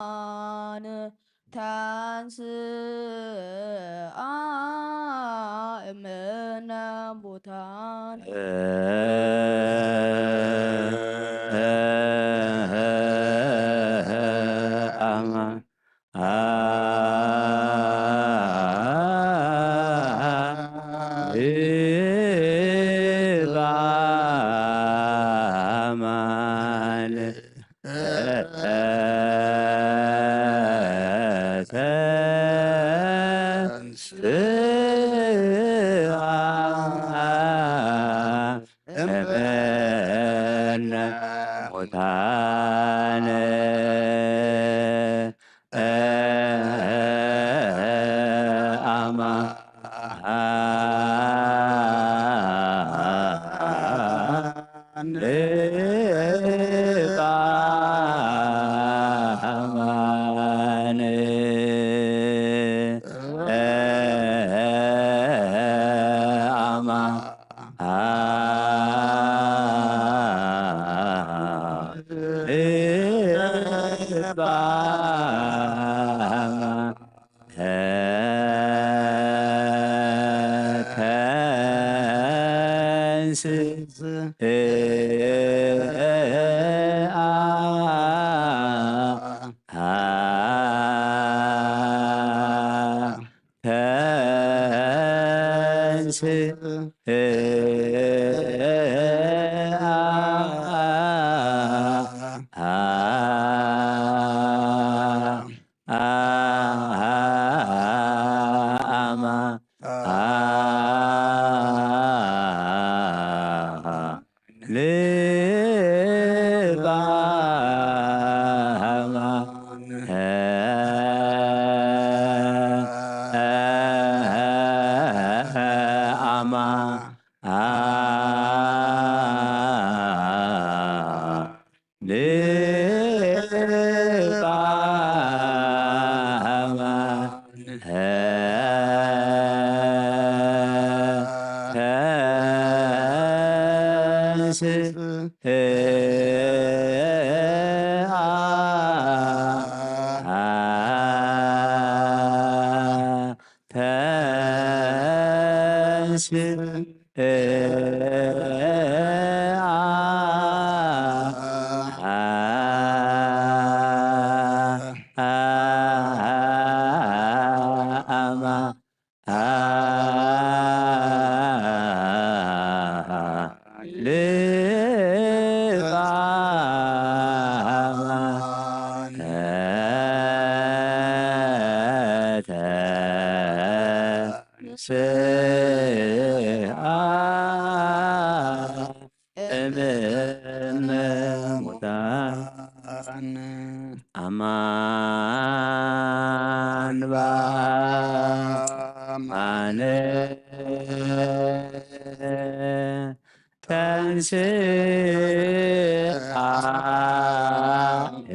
ሙታን ተንስኣ እምነ ሙታን። ኣማ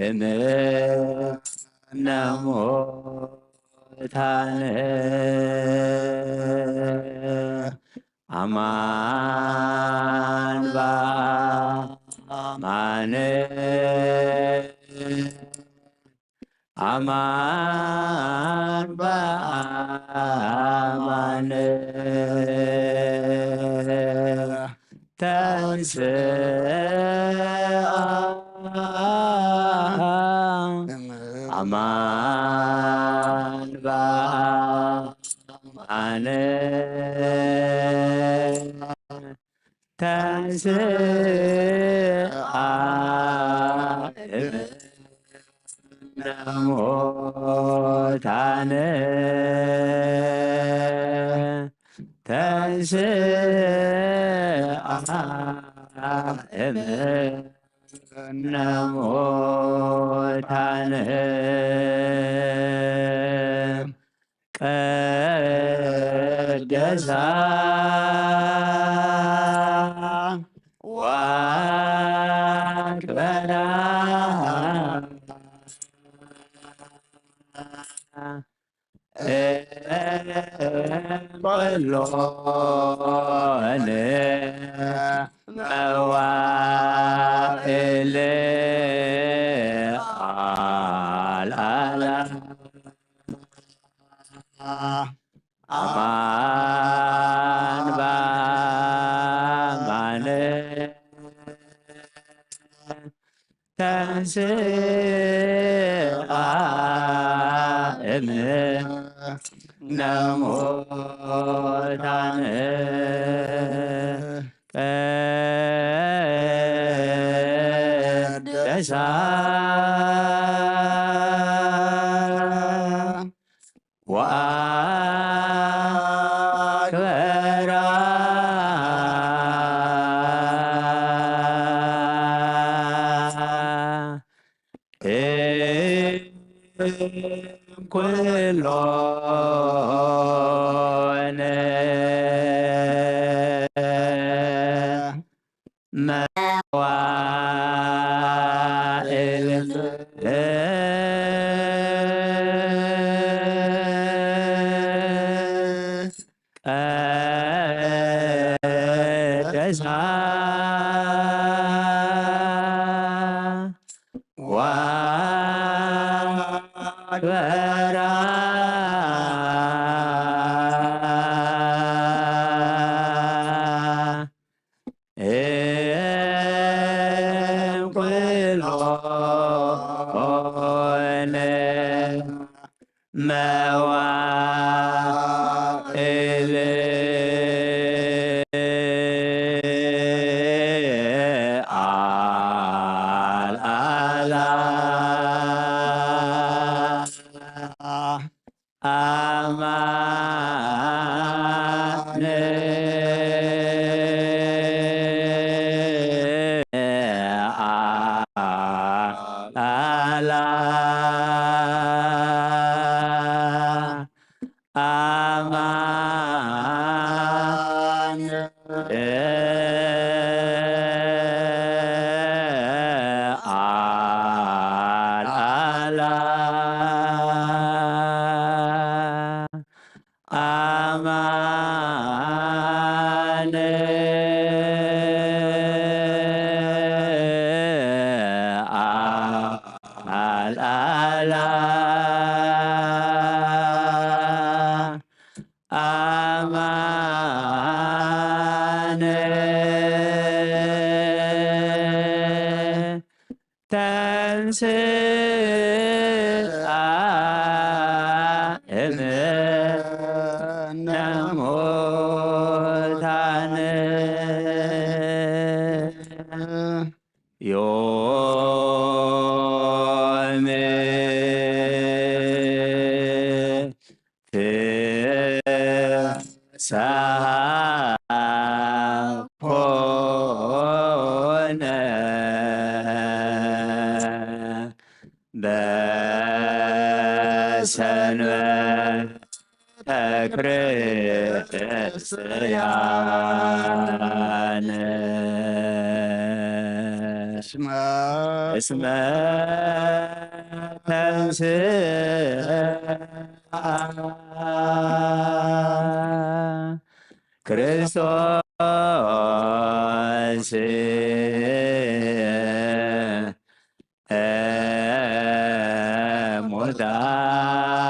እምነ ሙታን ኣማ ኣማን በኣማን ተንሥኣ እምነ ሙታን ቀደሳ ወአክበራ እምኩሎነ መዋእል ቀደሳ ወአክበራ እምኩሎነ መዋእል አልዓላ አማን አልዓላ አማን አልዓላ አማን አልዓላ አማን ተንሥአ እምነ ሙታን ዮም ፍስሐ ኮነ በሰንበተ ክርስቲያን እስመ እስመ ተንሥአ ክርስቶስ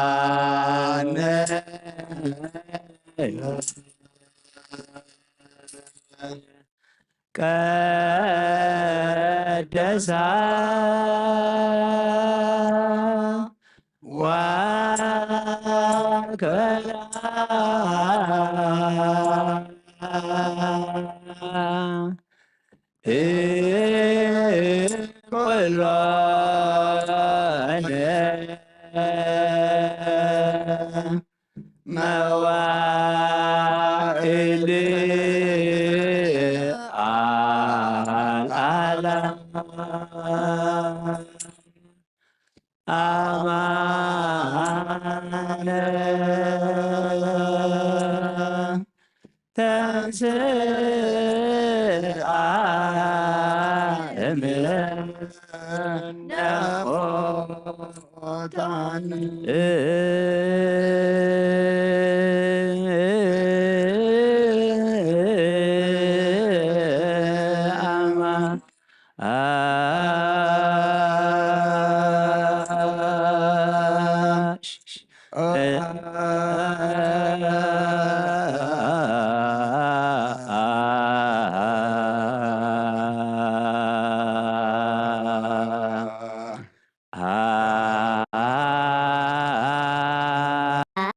እሙታን ቀደሳ ወአክበራ እምኩሎነ መዋእል አልዓላ አማን ተንሥአ እምነ ሙታን አማ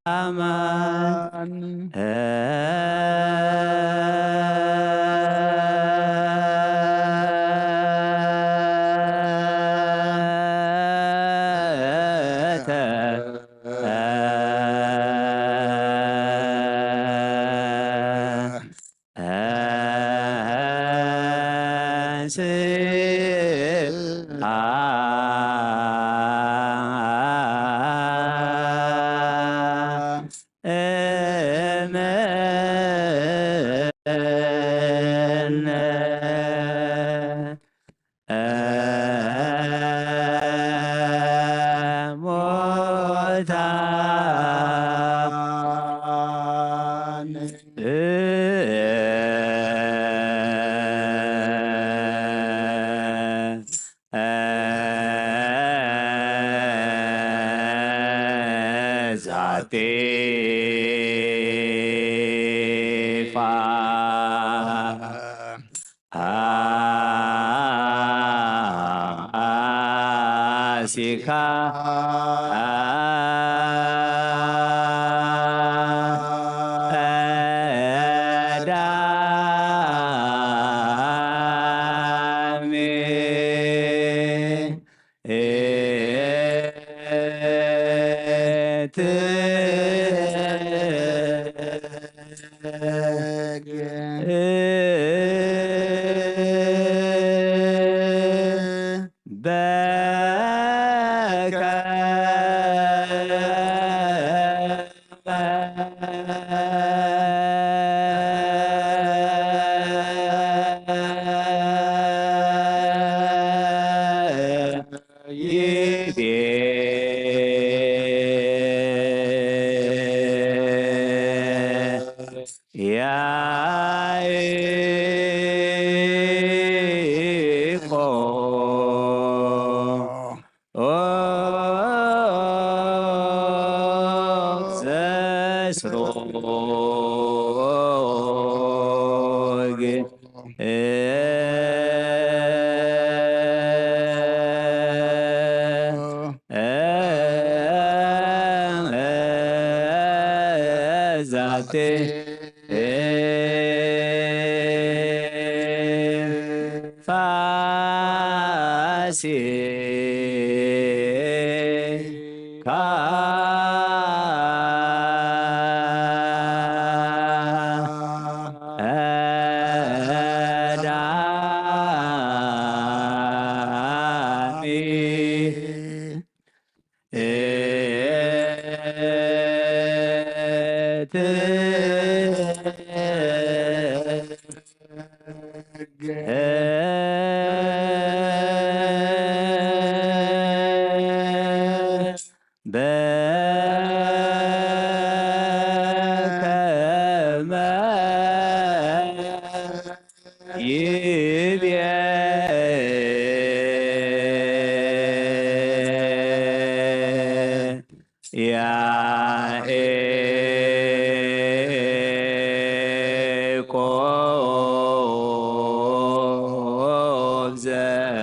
አማን። ፋሲካ ቀዳሚ ዛቲ ፋሲካ ቀዳሚ በከመ ይቤ ያዕቆብ ዘእስሩ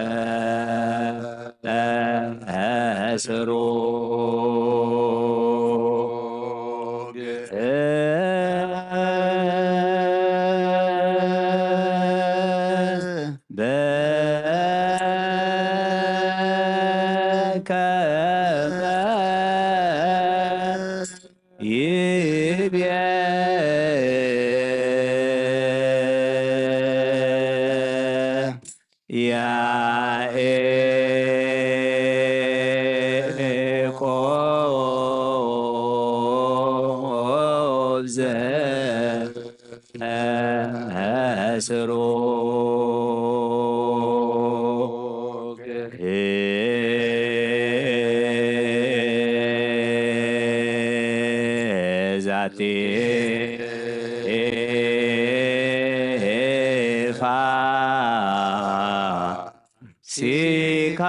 በከመ ይቤ ያዕቆብ ዘእስሩ ዛቲ ፋሲካ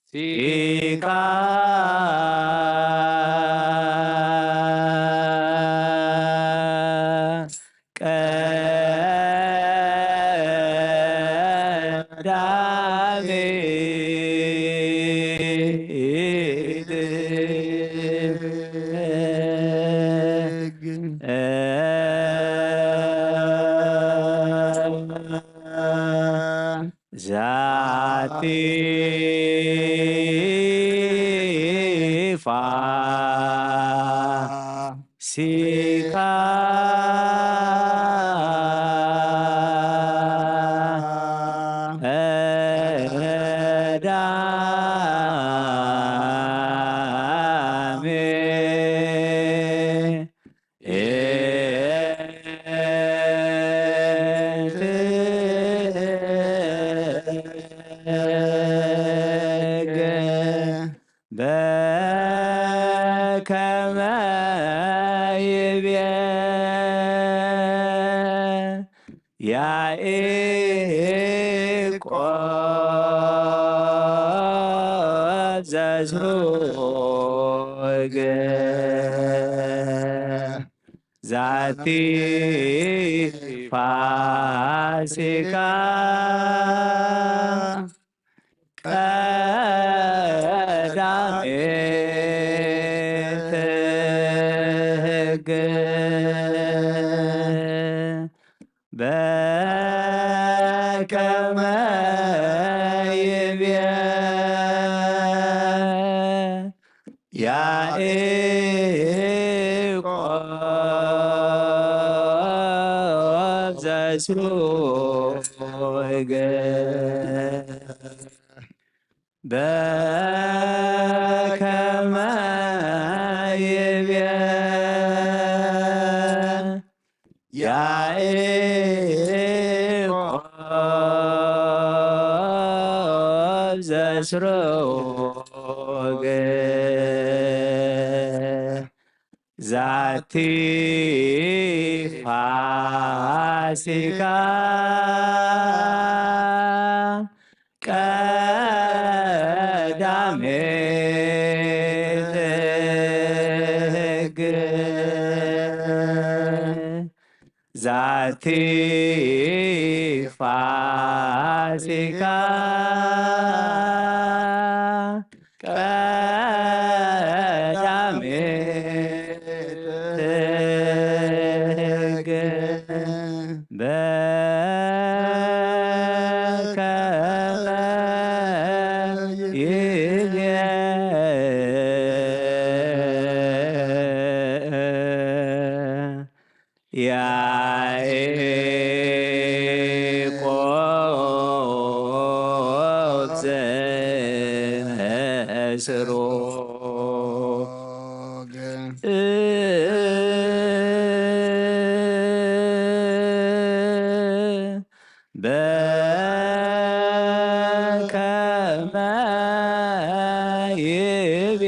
ፋሲካ ቀዳሜ ዛቲ ፋሲካ ቀዳሜ በከመ ይቤ ያዕቆብ ዘስሩግ ዛቲ ፋሲካ ቀዳሜት ሕግ በከመ ይቤ ያዕቆብ ዘስሩግ በከመ ይቤ ያዕቆብ ዘስሩግ ዛቲ ፋሲካ ቀዳሜት ሕግ ዛቲ ፋሲካ ቀዳሜት ሕግ በከመ ይቤ ያዕቆብ ዘስሩግ በከመ ይቤ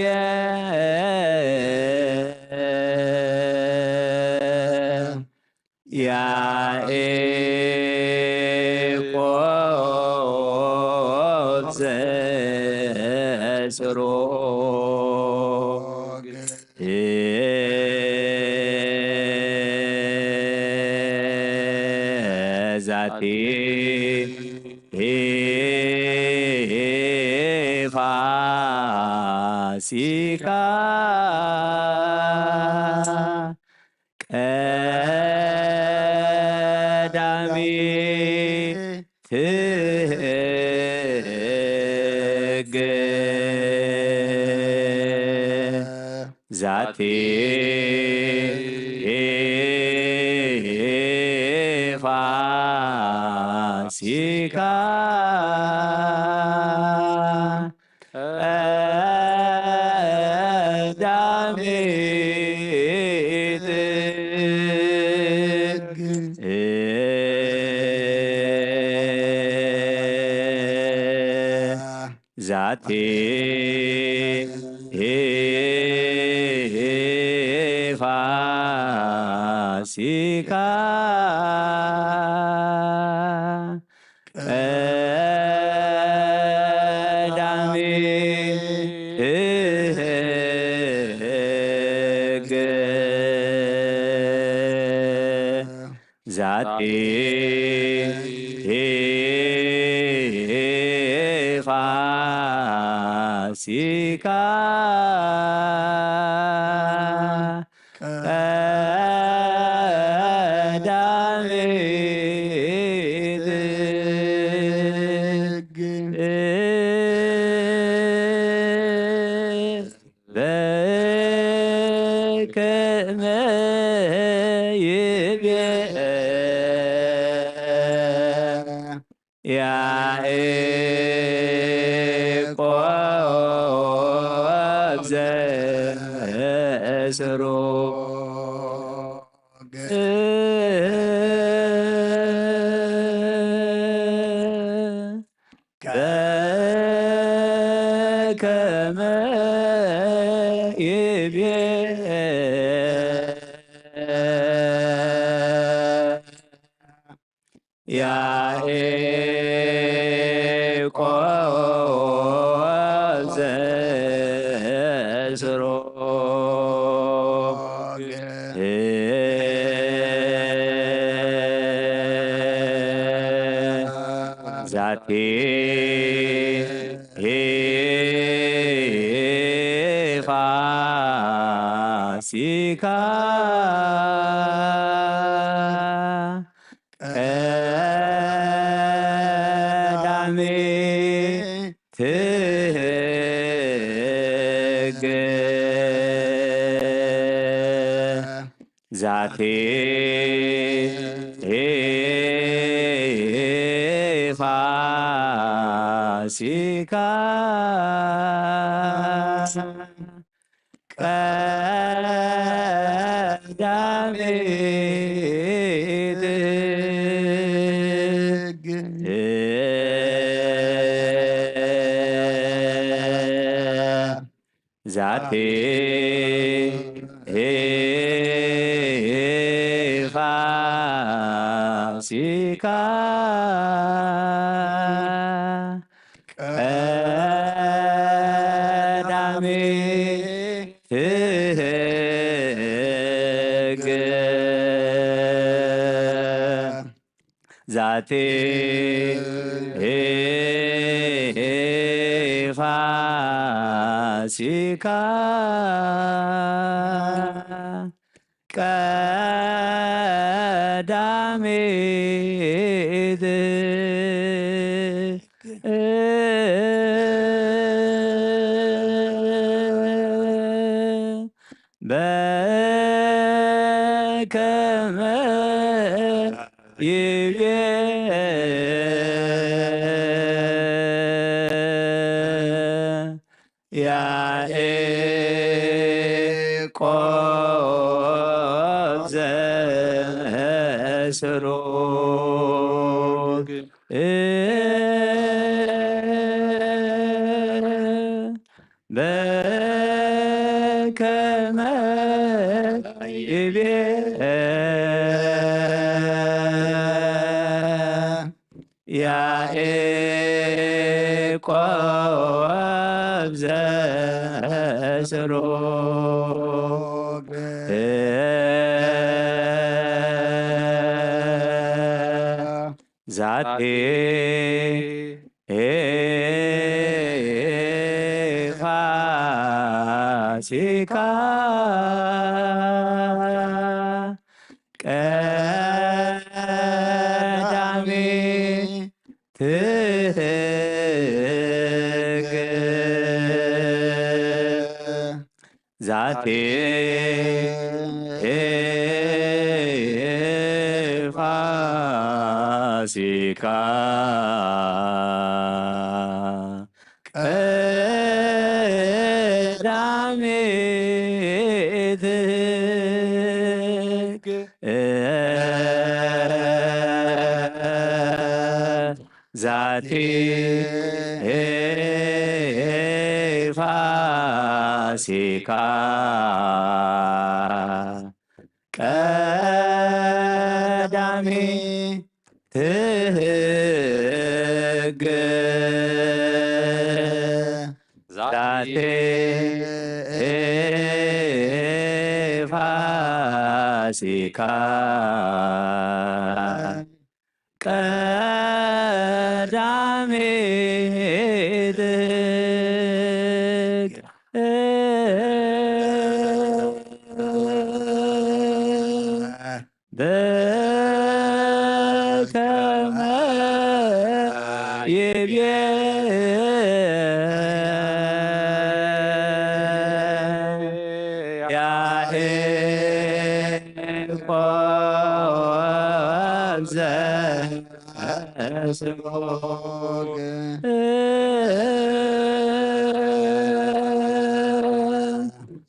ያዕቆብ ዘስሩግ ዛቲ ፋሲካ ቀዳሜት ሕግ ዛቲ ፋሲካ ቀዳሜት ዛቲ ፋ ፋሲካ ቀዳሚት ሕግ ዛቲ ፋሲካ ቀዳሚት ሕግ በከመ ይቤ ያዕቆብ ዘስሩግ በከመ ይቤ ያዕቆብ ዘስሩግ ዛቲ ፋሲካ ቀዳሚት ሕግ ዛቲ ፋሲካ ቀዳሚት ሕግ ዛቲ ፋሲካ ቀዳሚት ሕግ ዛቲ ፋሲካ ቀዳሚት በከመ ይቤ ያዕቆብ ዘስሩግ በከመ ይቤ ያዕቆብ ዘስሩግ ዛቲ ፋሲካ ቀዳሚት ሕግ ዛቲ ፋሲካ ቀዳሚት ሕግ ዛቲ ፋሲካ ዛቲ ፋሲካ ቀዳሚት በከመ ይቤ ያዕቆብ ዘስሩግ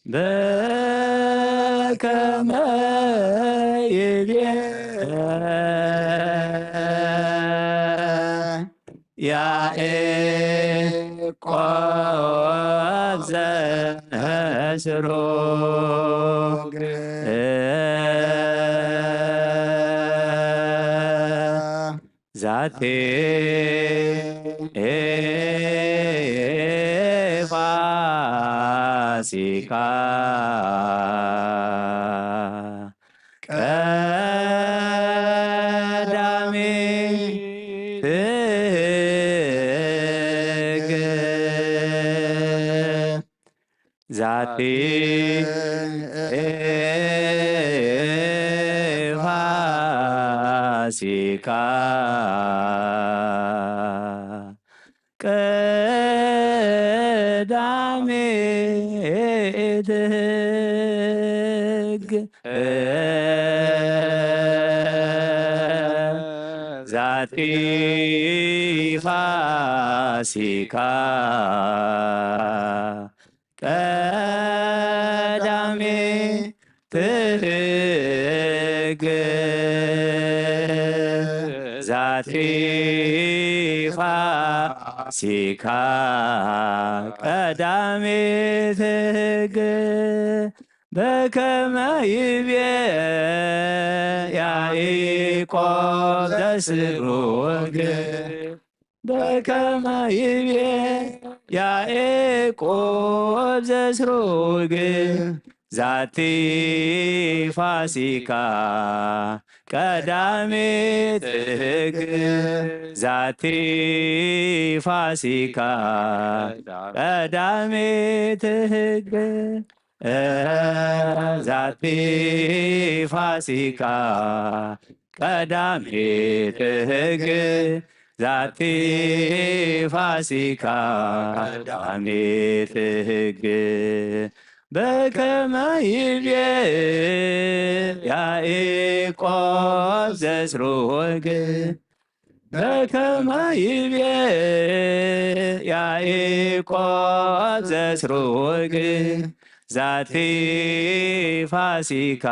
በከመ ይቤ ያዕቆብ ዘስሩግ ዛቲ ፋሲካ ቀዳሚት ሕግ ዛቲ ፋሲካ ቀዳሚት ሕግ ዛቲ ፋሲካ ቀዳሚት ሕግ ዛቲ ፋሲካ ቀዳሚት ሕግ በከመ ይቤ ያዕቆብ ዘስሩግ በከመ ይቤ ያዕቆብ ዘስሩግ ዛቲ ፋሲካ ቀዳሚት ሕግ ዛቲ ፋሲካ ቀዳሚት ሕግ ዛቲ ፋሲካ ቀዳሚት ሕግ ዛቲ ፋሲካ ቀዳሚት ሕግ በከመ ይቤ ያዕቆብ ዘስሩግ በከመ ይቤ ያዕቆብ ዘስሩግ ዛቲ ፋሲካ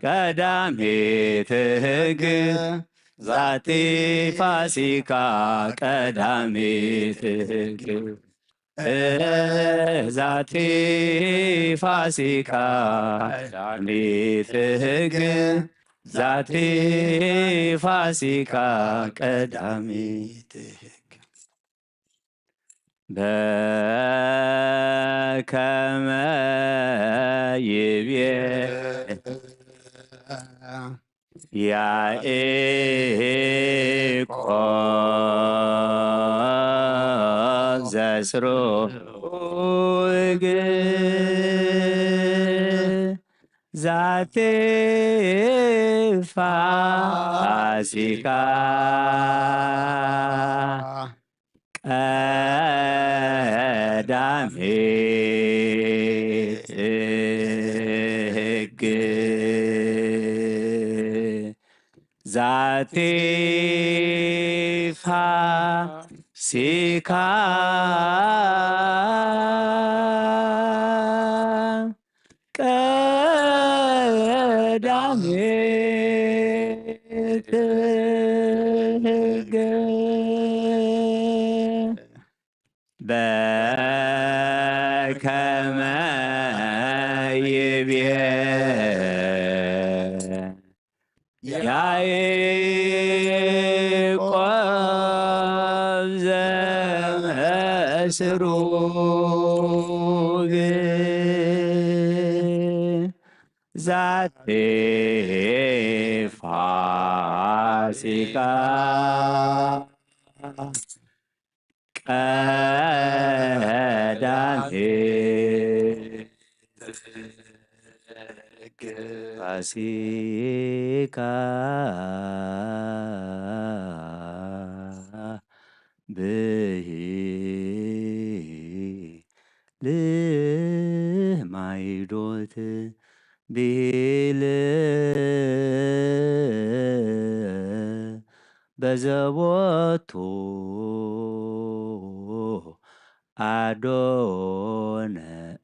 ቀዳሚት ሕግ ዛቲ ፋሲካ ቀዳሚት ሕግ ዛቲ ፋሲካ ቀዳሚት ሕግ ዛቲ ፋሲካ ቀዳሚት ሕግ በከመ ይቤ ያዕቆብ ዘስሩግ ዛቲ ፋሲካ ቀዳሚት ሕግ ዛቲ ፋሲካ ቀዳሚት ሕግ በከመ ይቤ ያዕቆብ ዘስሩ ግን ዛቲ ፋሲካ ቀዳሜ ፋሲካ ብሂል ማይዶት ብሂል በዘቦቱ ኣዶነ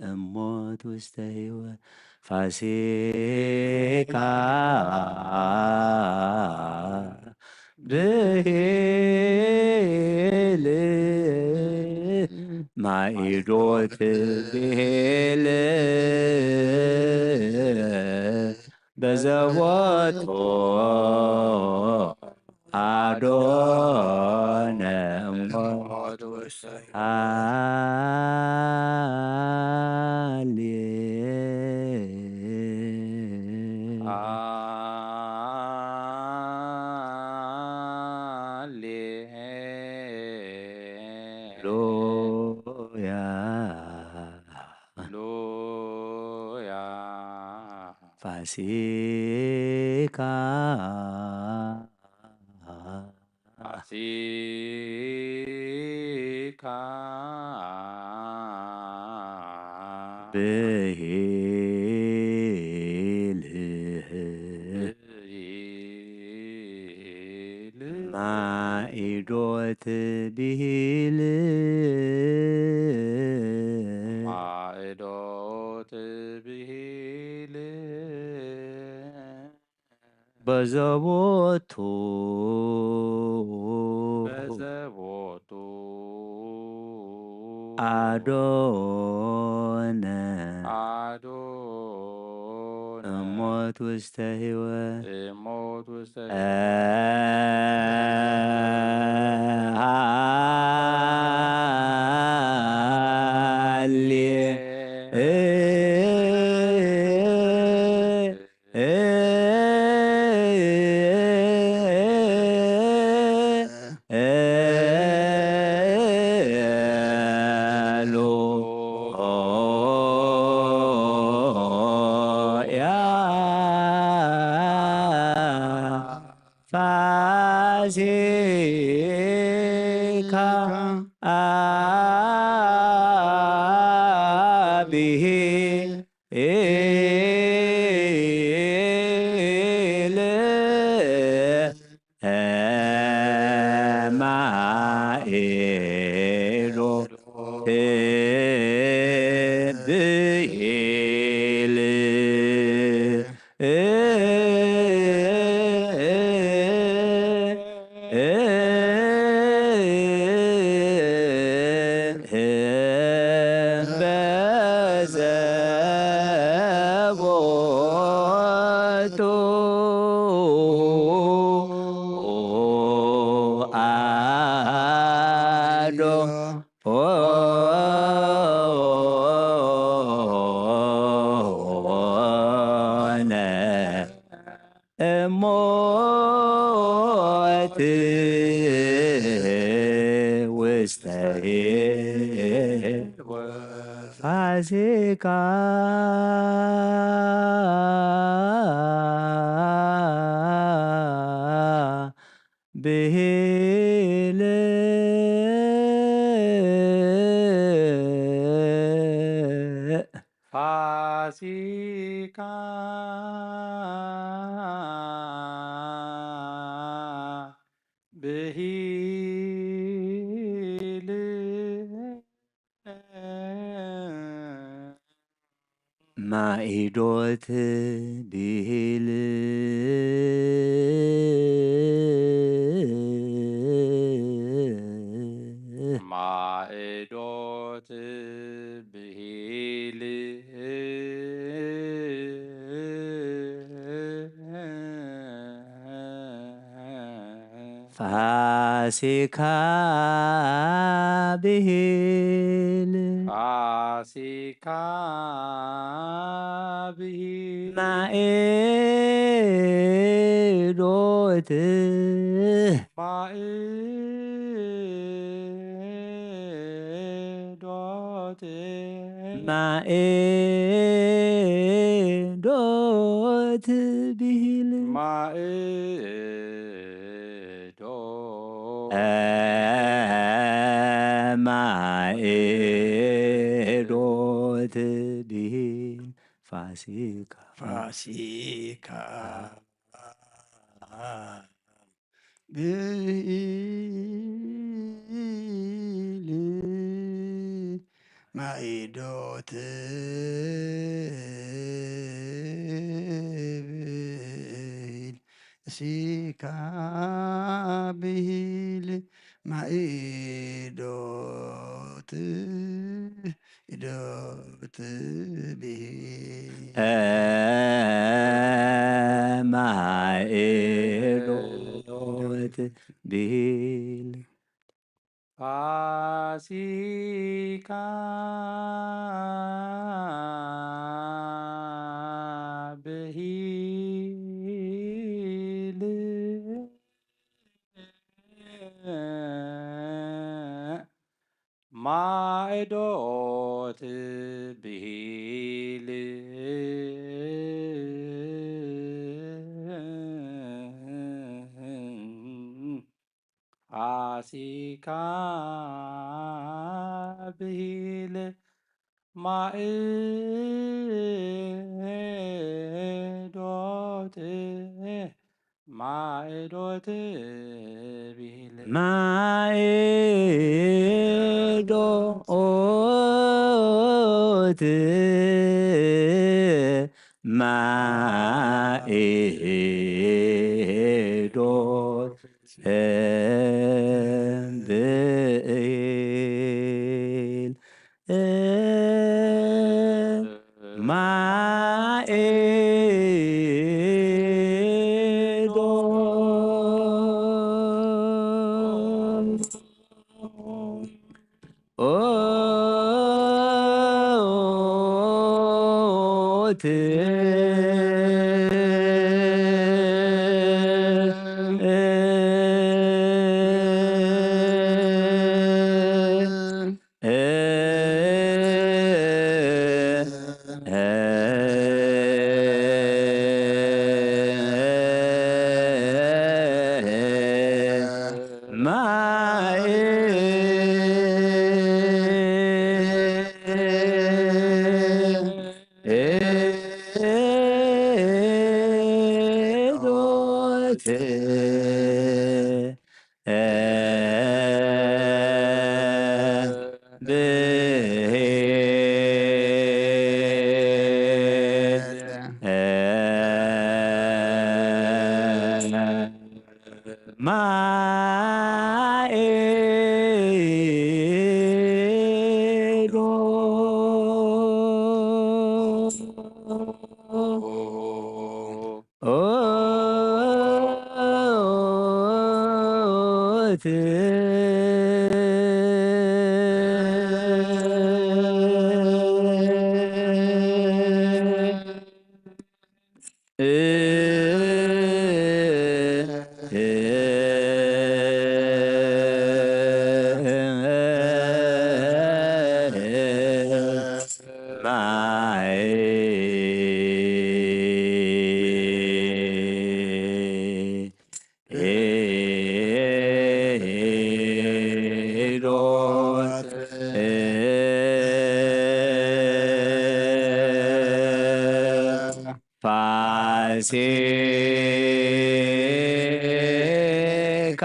እሞት ውስተ ህይወት ፋሲካ ብሂል ማይዶት ብሂል በዘቦቱ ኣዶነ እሞት ሃሌ ሃሌሉያ ሉያ ፋሲካ ፋሲካ ብሂል ብሂል ማኢዶት ብሂል ማእዶት ብሂል በዘቦቱ በዘቦቱ ኣዶነ ኣዶነ እሞት ውስተ ህይወት እሞት ውስተ ሃሌ ሉያ ፋሲካ ብሂል ማኢዶት ብሂል በዘቦቱ አዶ ሆነ እሞት ውስተ ፋሲካ ብሂል ፋሲካ ብሂል ማኢዶት ብሂል ማእዶት ብሂል ፋ ፋሲካ ብሂል። ፋሲካ ብሂል። ማኤዶት። ማኤዶት። ማኤዶት ብሂል። ማኤ ዶት። ማኤዶት ብሂል። ፋሲካ። ፋሲካ ብሂል። ማኤዶት ብሂል። ፋሲካ ብሂል። ማኤዶት፣ ዶት ብሂል። ማኤዶት ብሂል። ፋሲካ ብሂል። ማዕዶት ብሂል። ፋሲካ ብሂል። ማዕዶት፣ ማዕዶት ብሂል። ማዕዶት፣ ማዕዶት ብሂል። ማዕዶት። ፋሲካ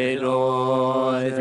ሄሮት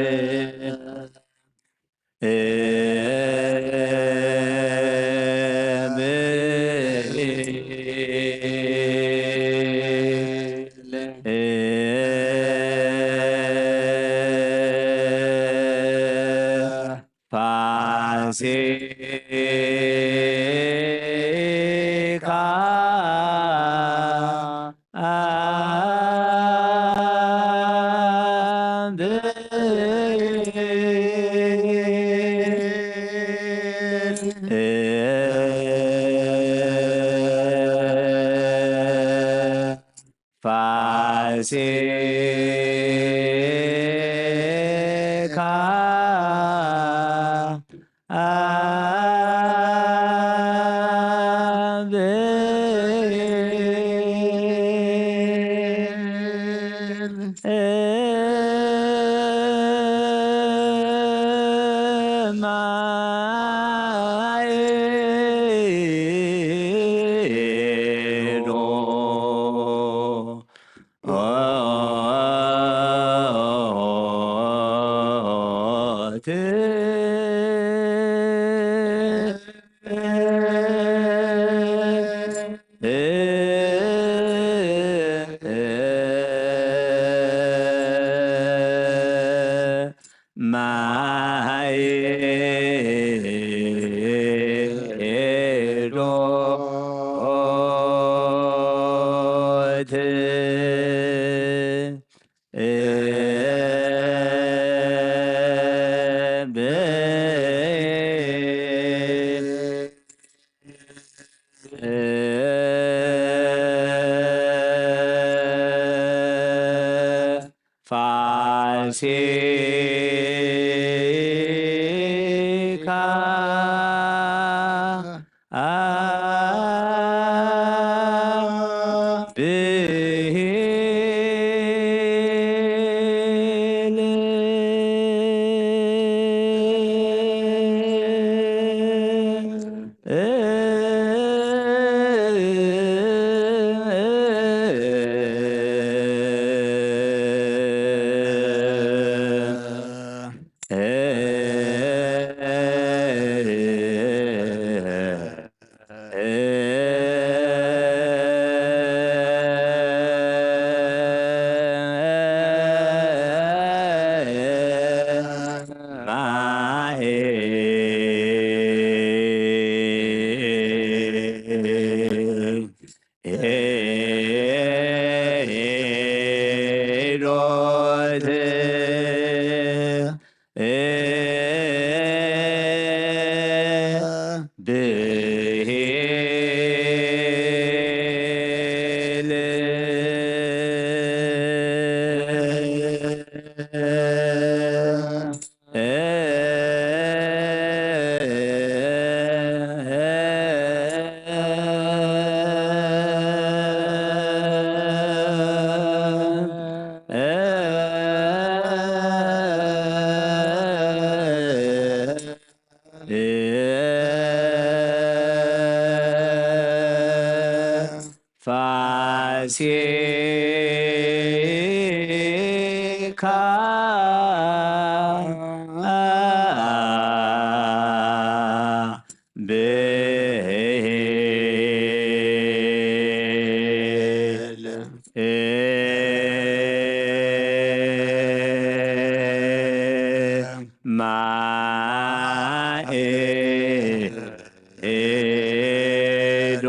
ፋሲካ ፋሲካ ፋሲካ ፋሲካ ብሂል ማኤ ኤዶ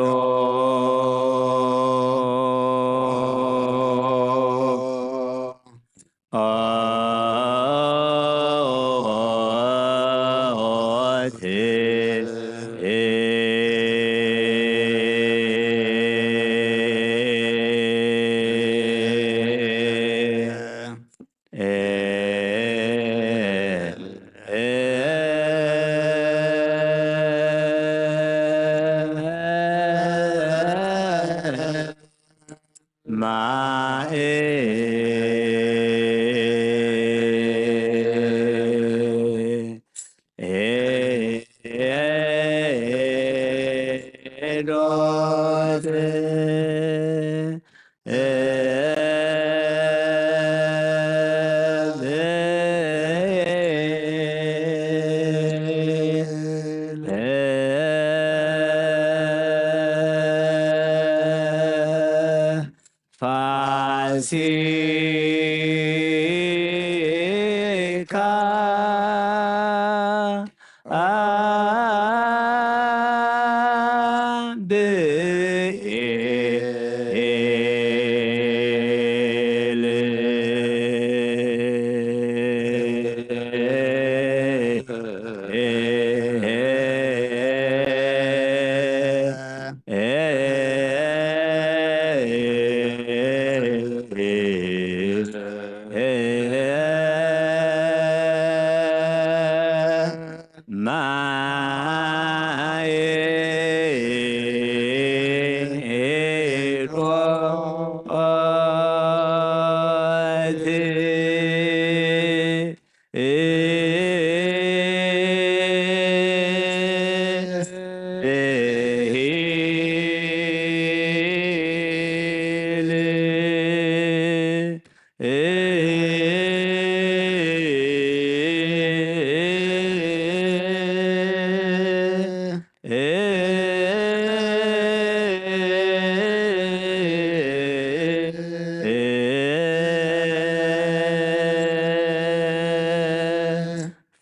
ማኤ ሄዶት ፋሲካ ብኤል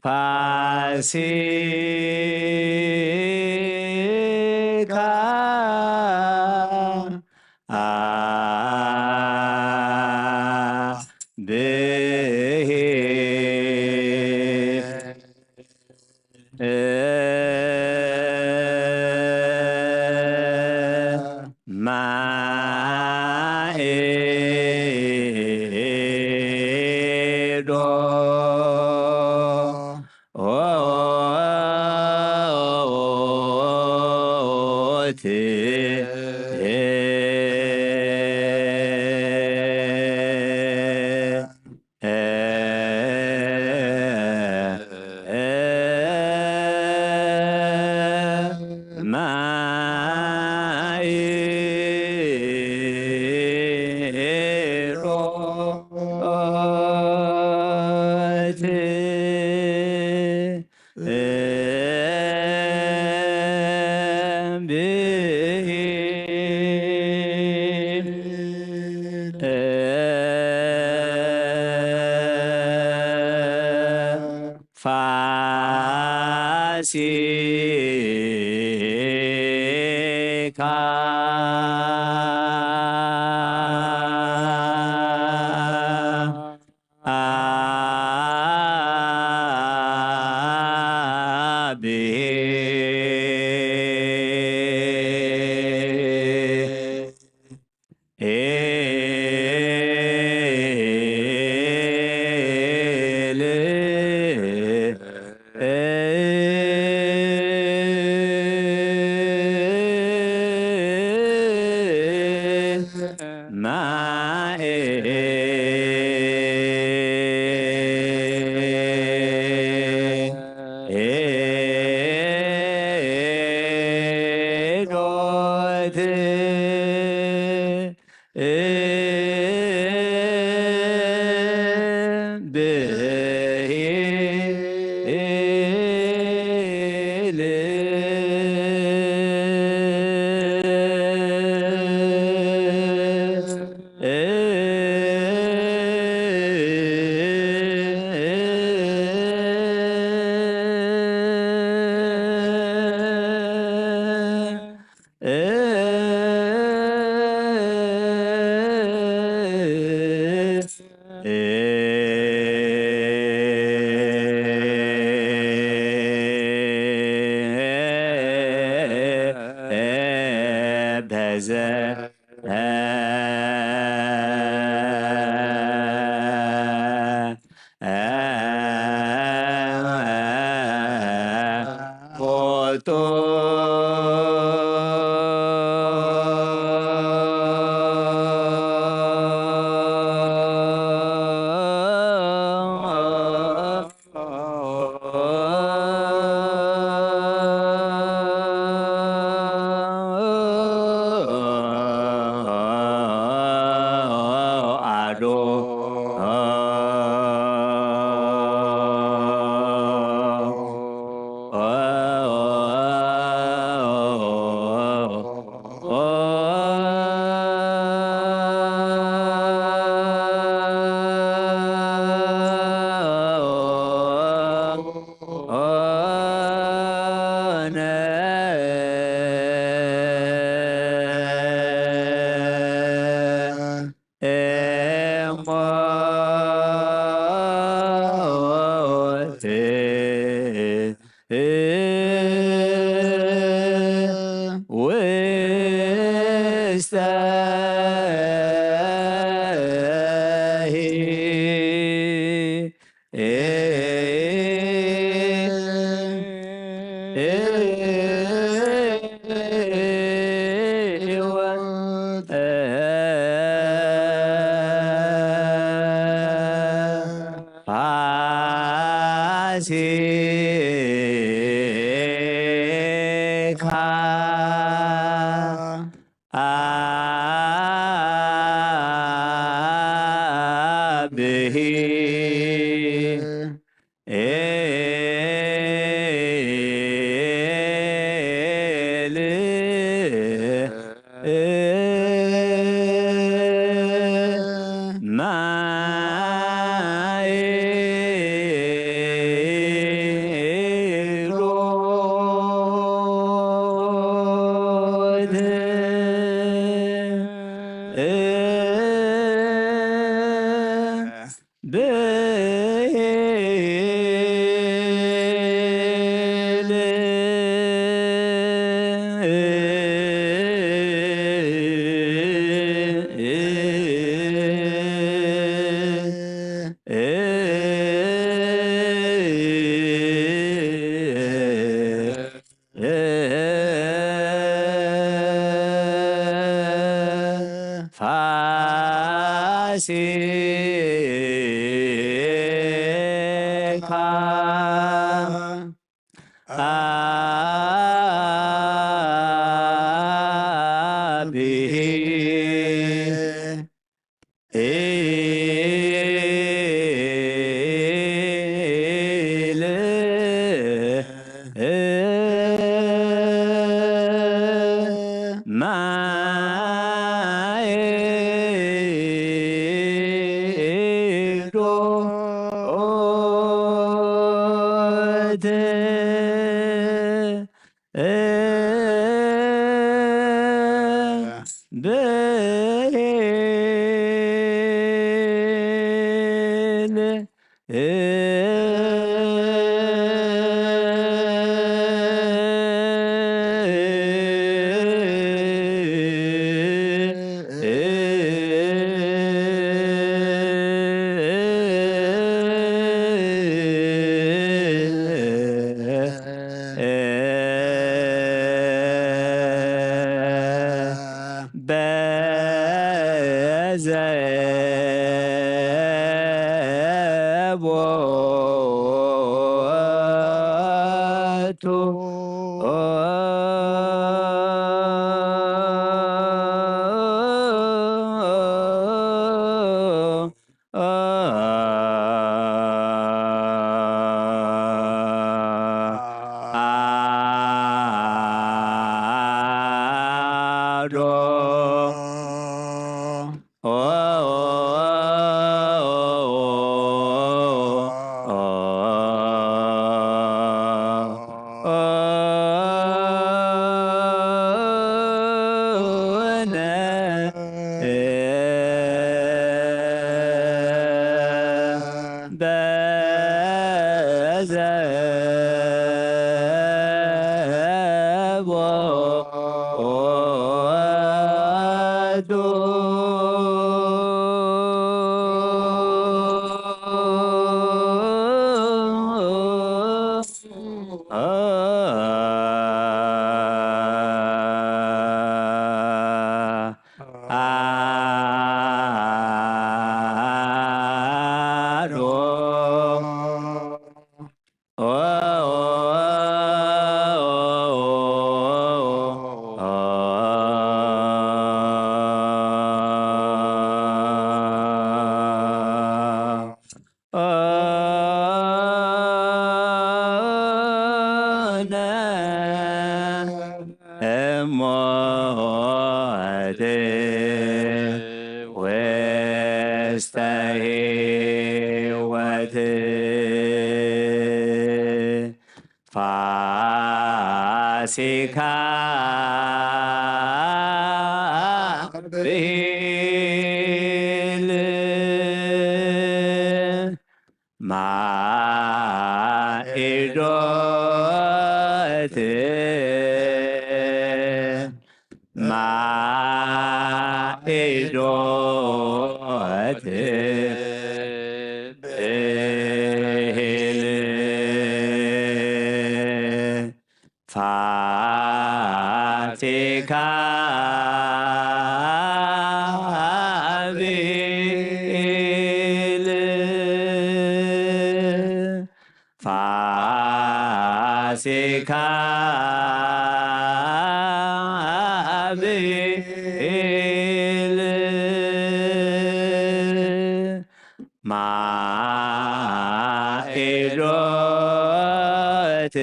ፋሲካ ብሄ ማኤዶ ኦት ፋሲካ ውስተ ፋሲካ አብሂ ኤል ማይ ሮድ ብሄል ፋሲካ አብሂ ኤል ማይ ሮድ ብሄል በዘ ቦቱ አዶ እሞት ውስተ ሕይወት ፋሲካ ብሂል ማ ማኢዶት ማኢዶት ብሂል ፋሲካ ብሂል ፋሲካ ብሂል ማኢዶት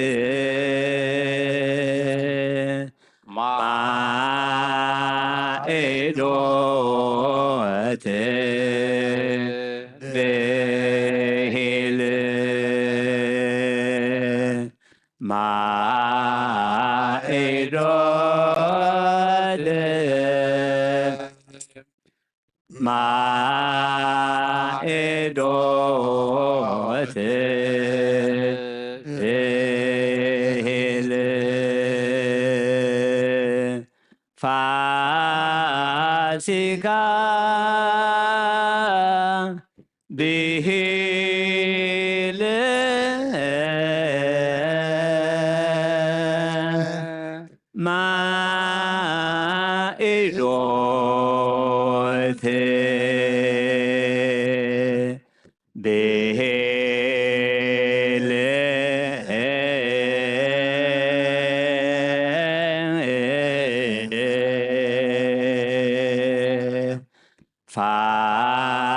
ማኢዶት ብሂል ማኢዶት ማኢዶት ብሂል ፋሲካ ብሂል ማኢዶት ብሂል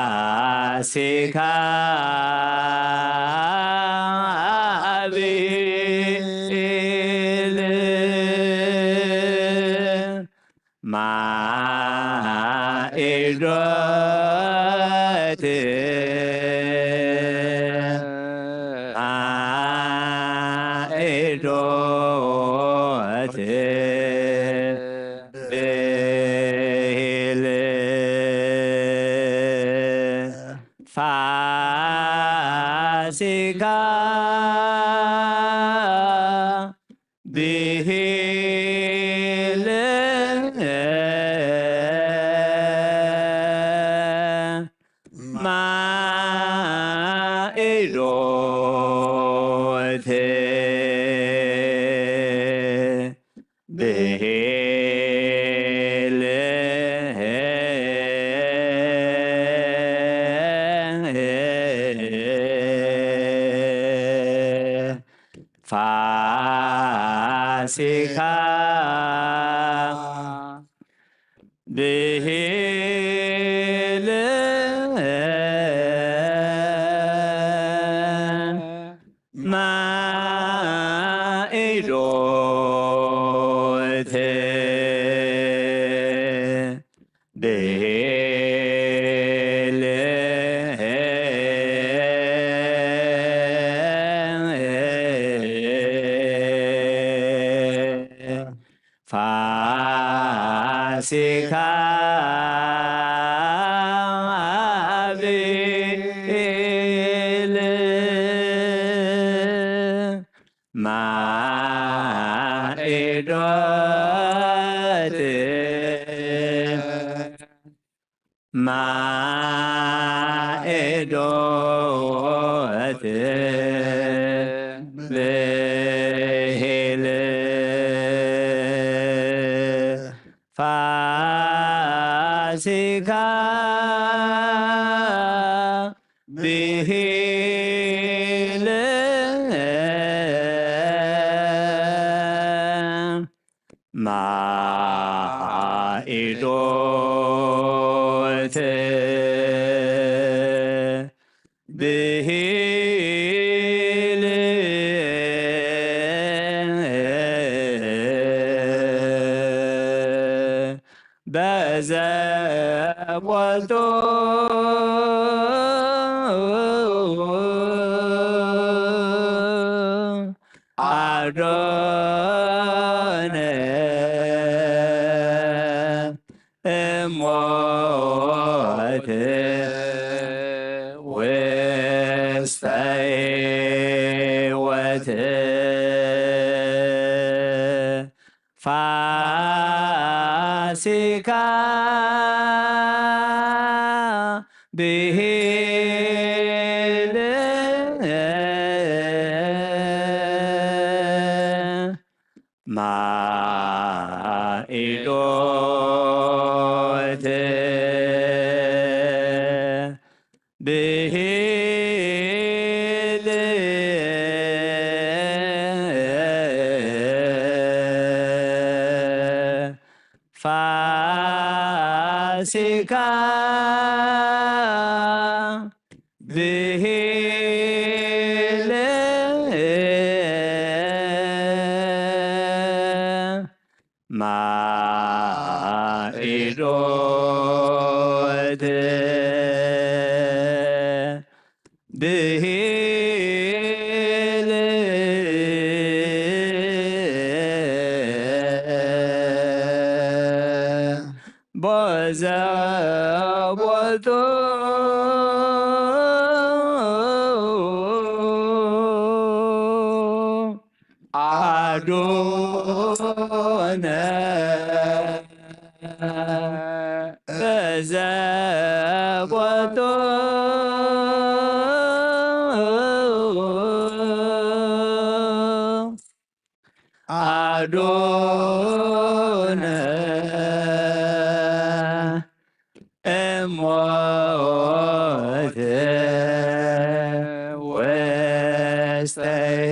ፋሲካ ብሂል ማኢዶት ማኢዶት ብሂል ፋሲካ ብሂል ማኢዶት ብሂል ፋሲካ ብሂል ማኢዶት ብሂል ፋሲካ ብሂል ማኢዶት ማኢዶት ብሂል ፋሲካ ብሂል ማኢዶት ብሂል በዘቦቱ ኣዶነ እሞት ውስተ ፋሲካ ብሂል ማኢዶት ብሂል ፋሲካ ብሂል ማኢዶት ብሂል በዘቦቱ አዶነ በዘቦቱ አዶነ እሞት ውስተ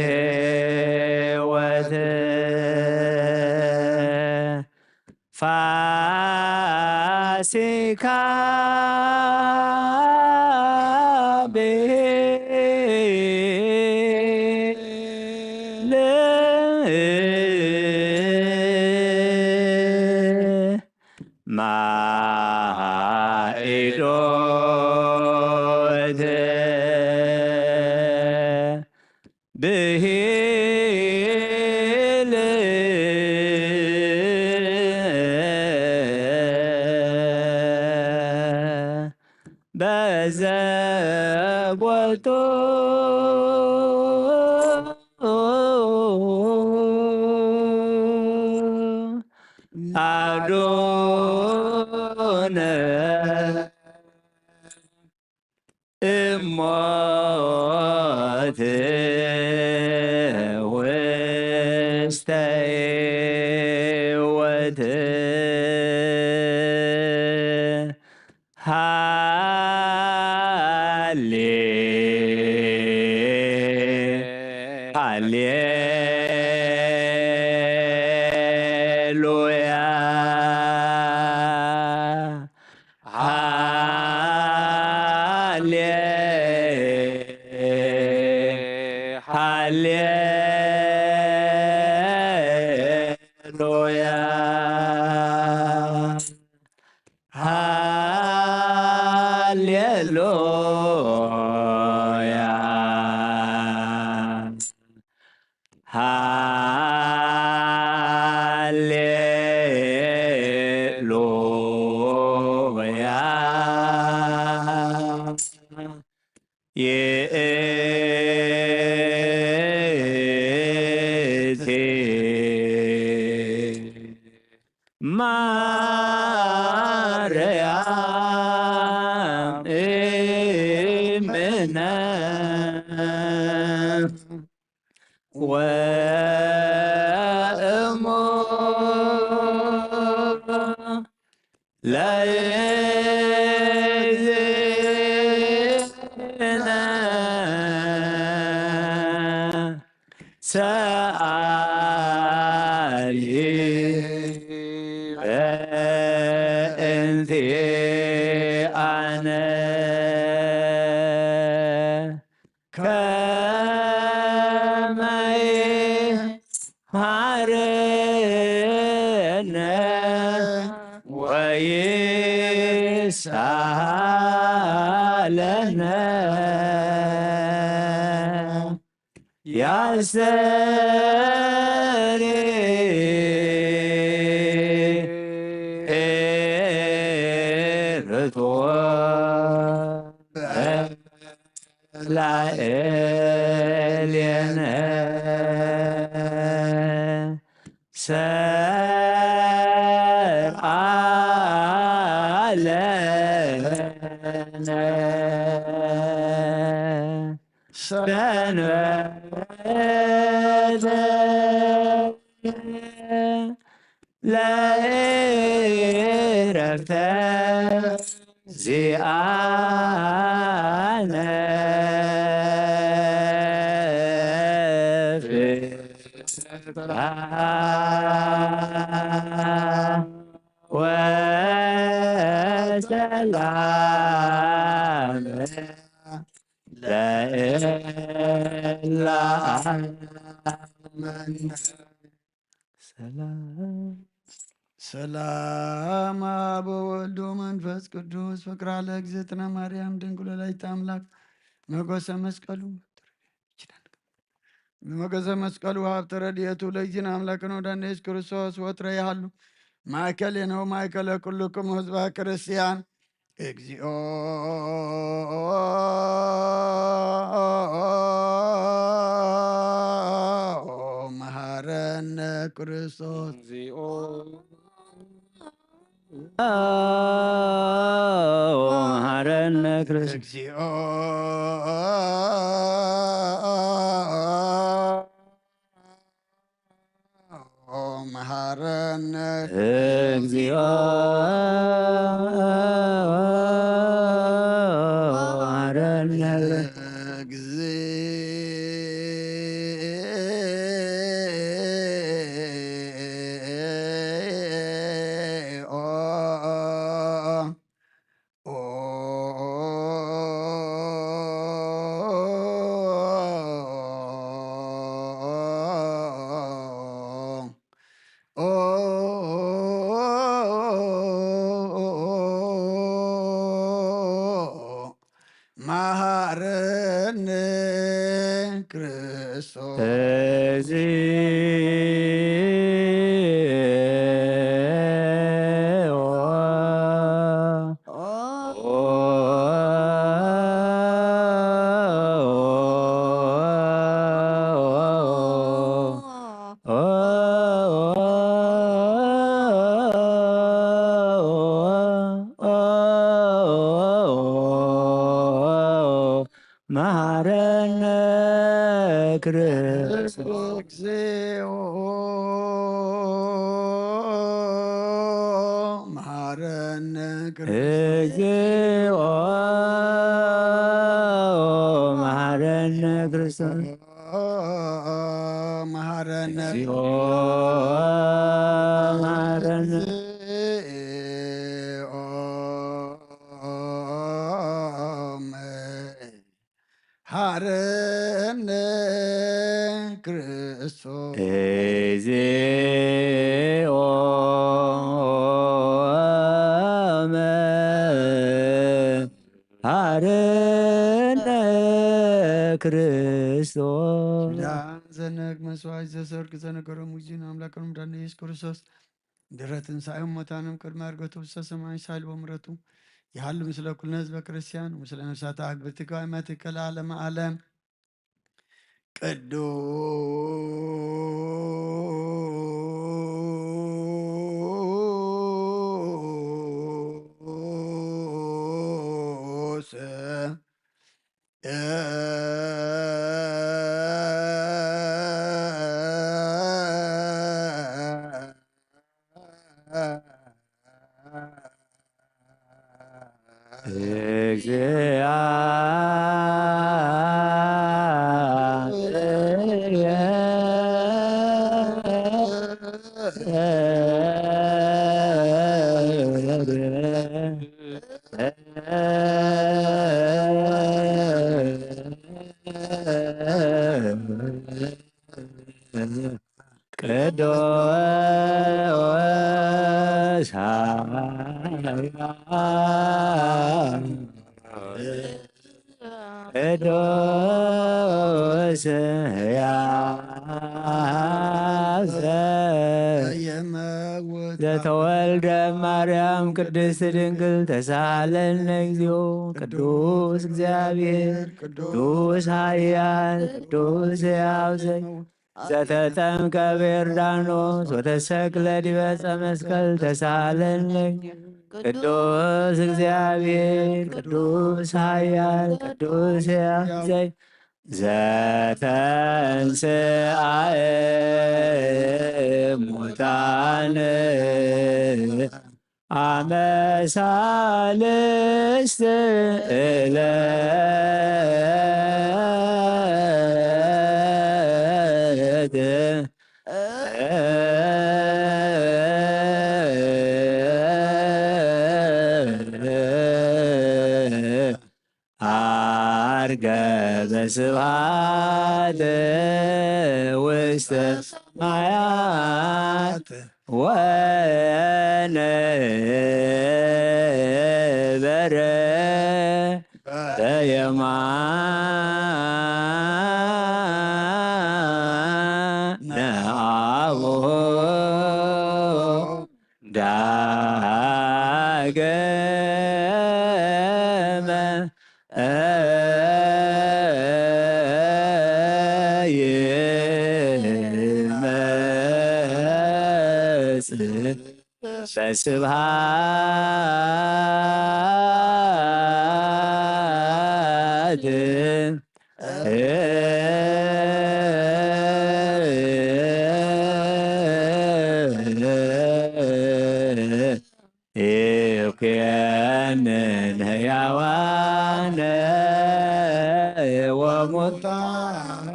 ሕይወት ፋሲካ ብሂል ማኢዶት ብሂል በዘቦቱ አዶነ እሞት ውስተ ሕይወት ሃሌ ሃሌሉያ ሃሌ ሃሌሉያ ሃሌሉያ ሃሌሉያ ይእቲ ማርያም እምነ ወእሞ ለእግዝእትነ ሰአሊ በእንቲአነ ከመ ይምሃረነ ወይሳለነ ያስተሪ ኤርቶ ላዕሌነ ሰ ሰንበተ ለእረፍተ ዚኣነ ፍስሓ ወሰላም ለእለ አመነ። ሰላም ሰላም አብ ወወልድ ወመንፈስ ቅዱስ ፍቅራ ለእግዝእትነ ማርያም ድንግል ወላዲተ አምላክ መጎሰ መስቀሉ መጎሰ መስቀሉ ሀብተ ረድኤቱ ለእግዚእነ አምላክነ ወዳነ ኢየሱስ ክርስቶስ ወትረ ይሃሉ ማእከሌነ ወማእከለ ኩልክሙ ህዝበ ክርስቲያን። እግዚኦ መሐረነ ክርስቶስ። እግዚኦ መሐረነ ክርስቶስ። እግዚኦ መሐረነ። እግዚኦ መሐረነ። እግዚኦ መሐረነ ክርስቶስ። እግዚኦ መሐረነ ክርስቶስ። እግዚኦ መሐረነ ክርስቶስ። እግዚኦ መሐረነ ክርስቶስ። መሐረነ። እግዚኦ መሐረነ። መሐረነ ክርስቶስ። እግዚኦ መሐረነ ክርስቶስ። ኪዳን ዘነግ መስዋዕት ዘሰርክ ዘነገሮም እግዚእነ አምላክነ መድኃኒነ ኢየሱስ ክርስቶስ ድሕረ ትንሳኤሁ እሙታን ቅድመ ዕርገቱ ውስተ ሰማይ ሳልቦ ምሕረቱ ይሃሉ ምስለ ኩልነ ህዝበ ክርስቲያን ምስለ ነፍሳተ አግብርቲከ ወአእመቲከ ለዓለመ ዓለም። ቅዱስ እግዚአ ቅዱስ ቅዱስ ሕያው ዘተወልደ ማርያም ቅድስት ድንግል ተሳለነ እግዚኦ። ቅዱስ እግዚአብሔር ቅዱስ ኃያል ቅዱስ ሕያው ዘ ዘተጠምቀ በዮርዳኖስ ወተሰቅለ ዲበ ዕፀ መስቀል ተሳለነ። ቅዱስ እግዚኣብሔር ቅዱስ ኃያል ቅዱስ ሕያው ዘይ ዘተንሥአ እሙታን አመ ሣልስት ዕለት ዐርገ በስብሐት ውስተ ሰማያት ወነበረ በየማነ አቡሁ ዳግመ ይመጽእ በስብሐት ይኩነን ሕያዋነ ወሙታን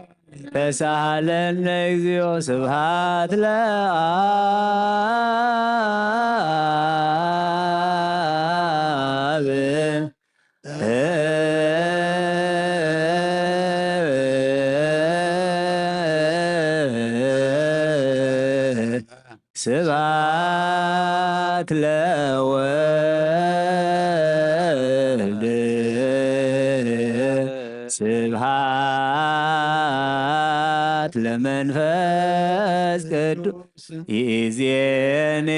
ተሳሃለነ እግዚኦ ስብሐት ለአብ። ስብሐት ለወልድ ስብሐት ለመንፈስ ቅዱስ ይእዜኒ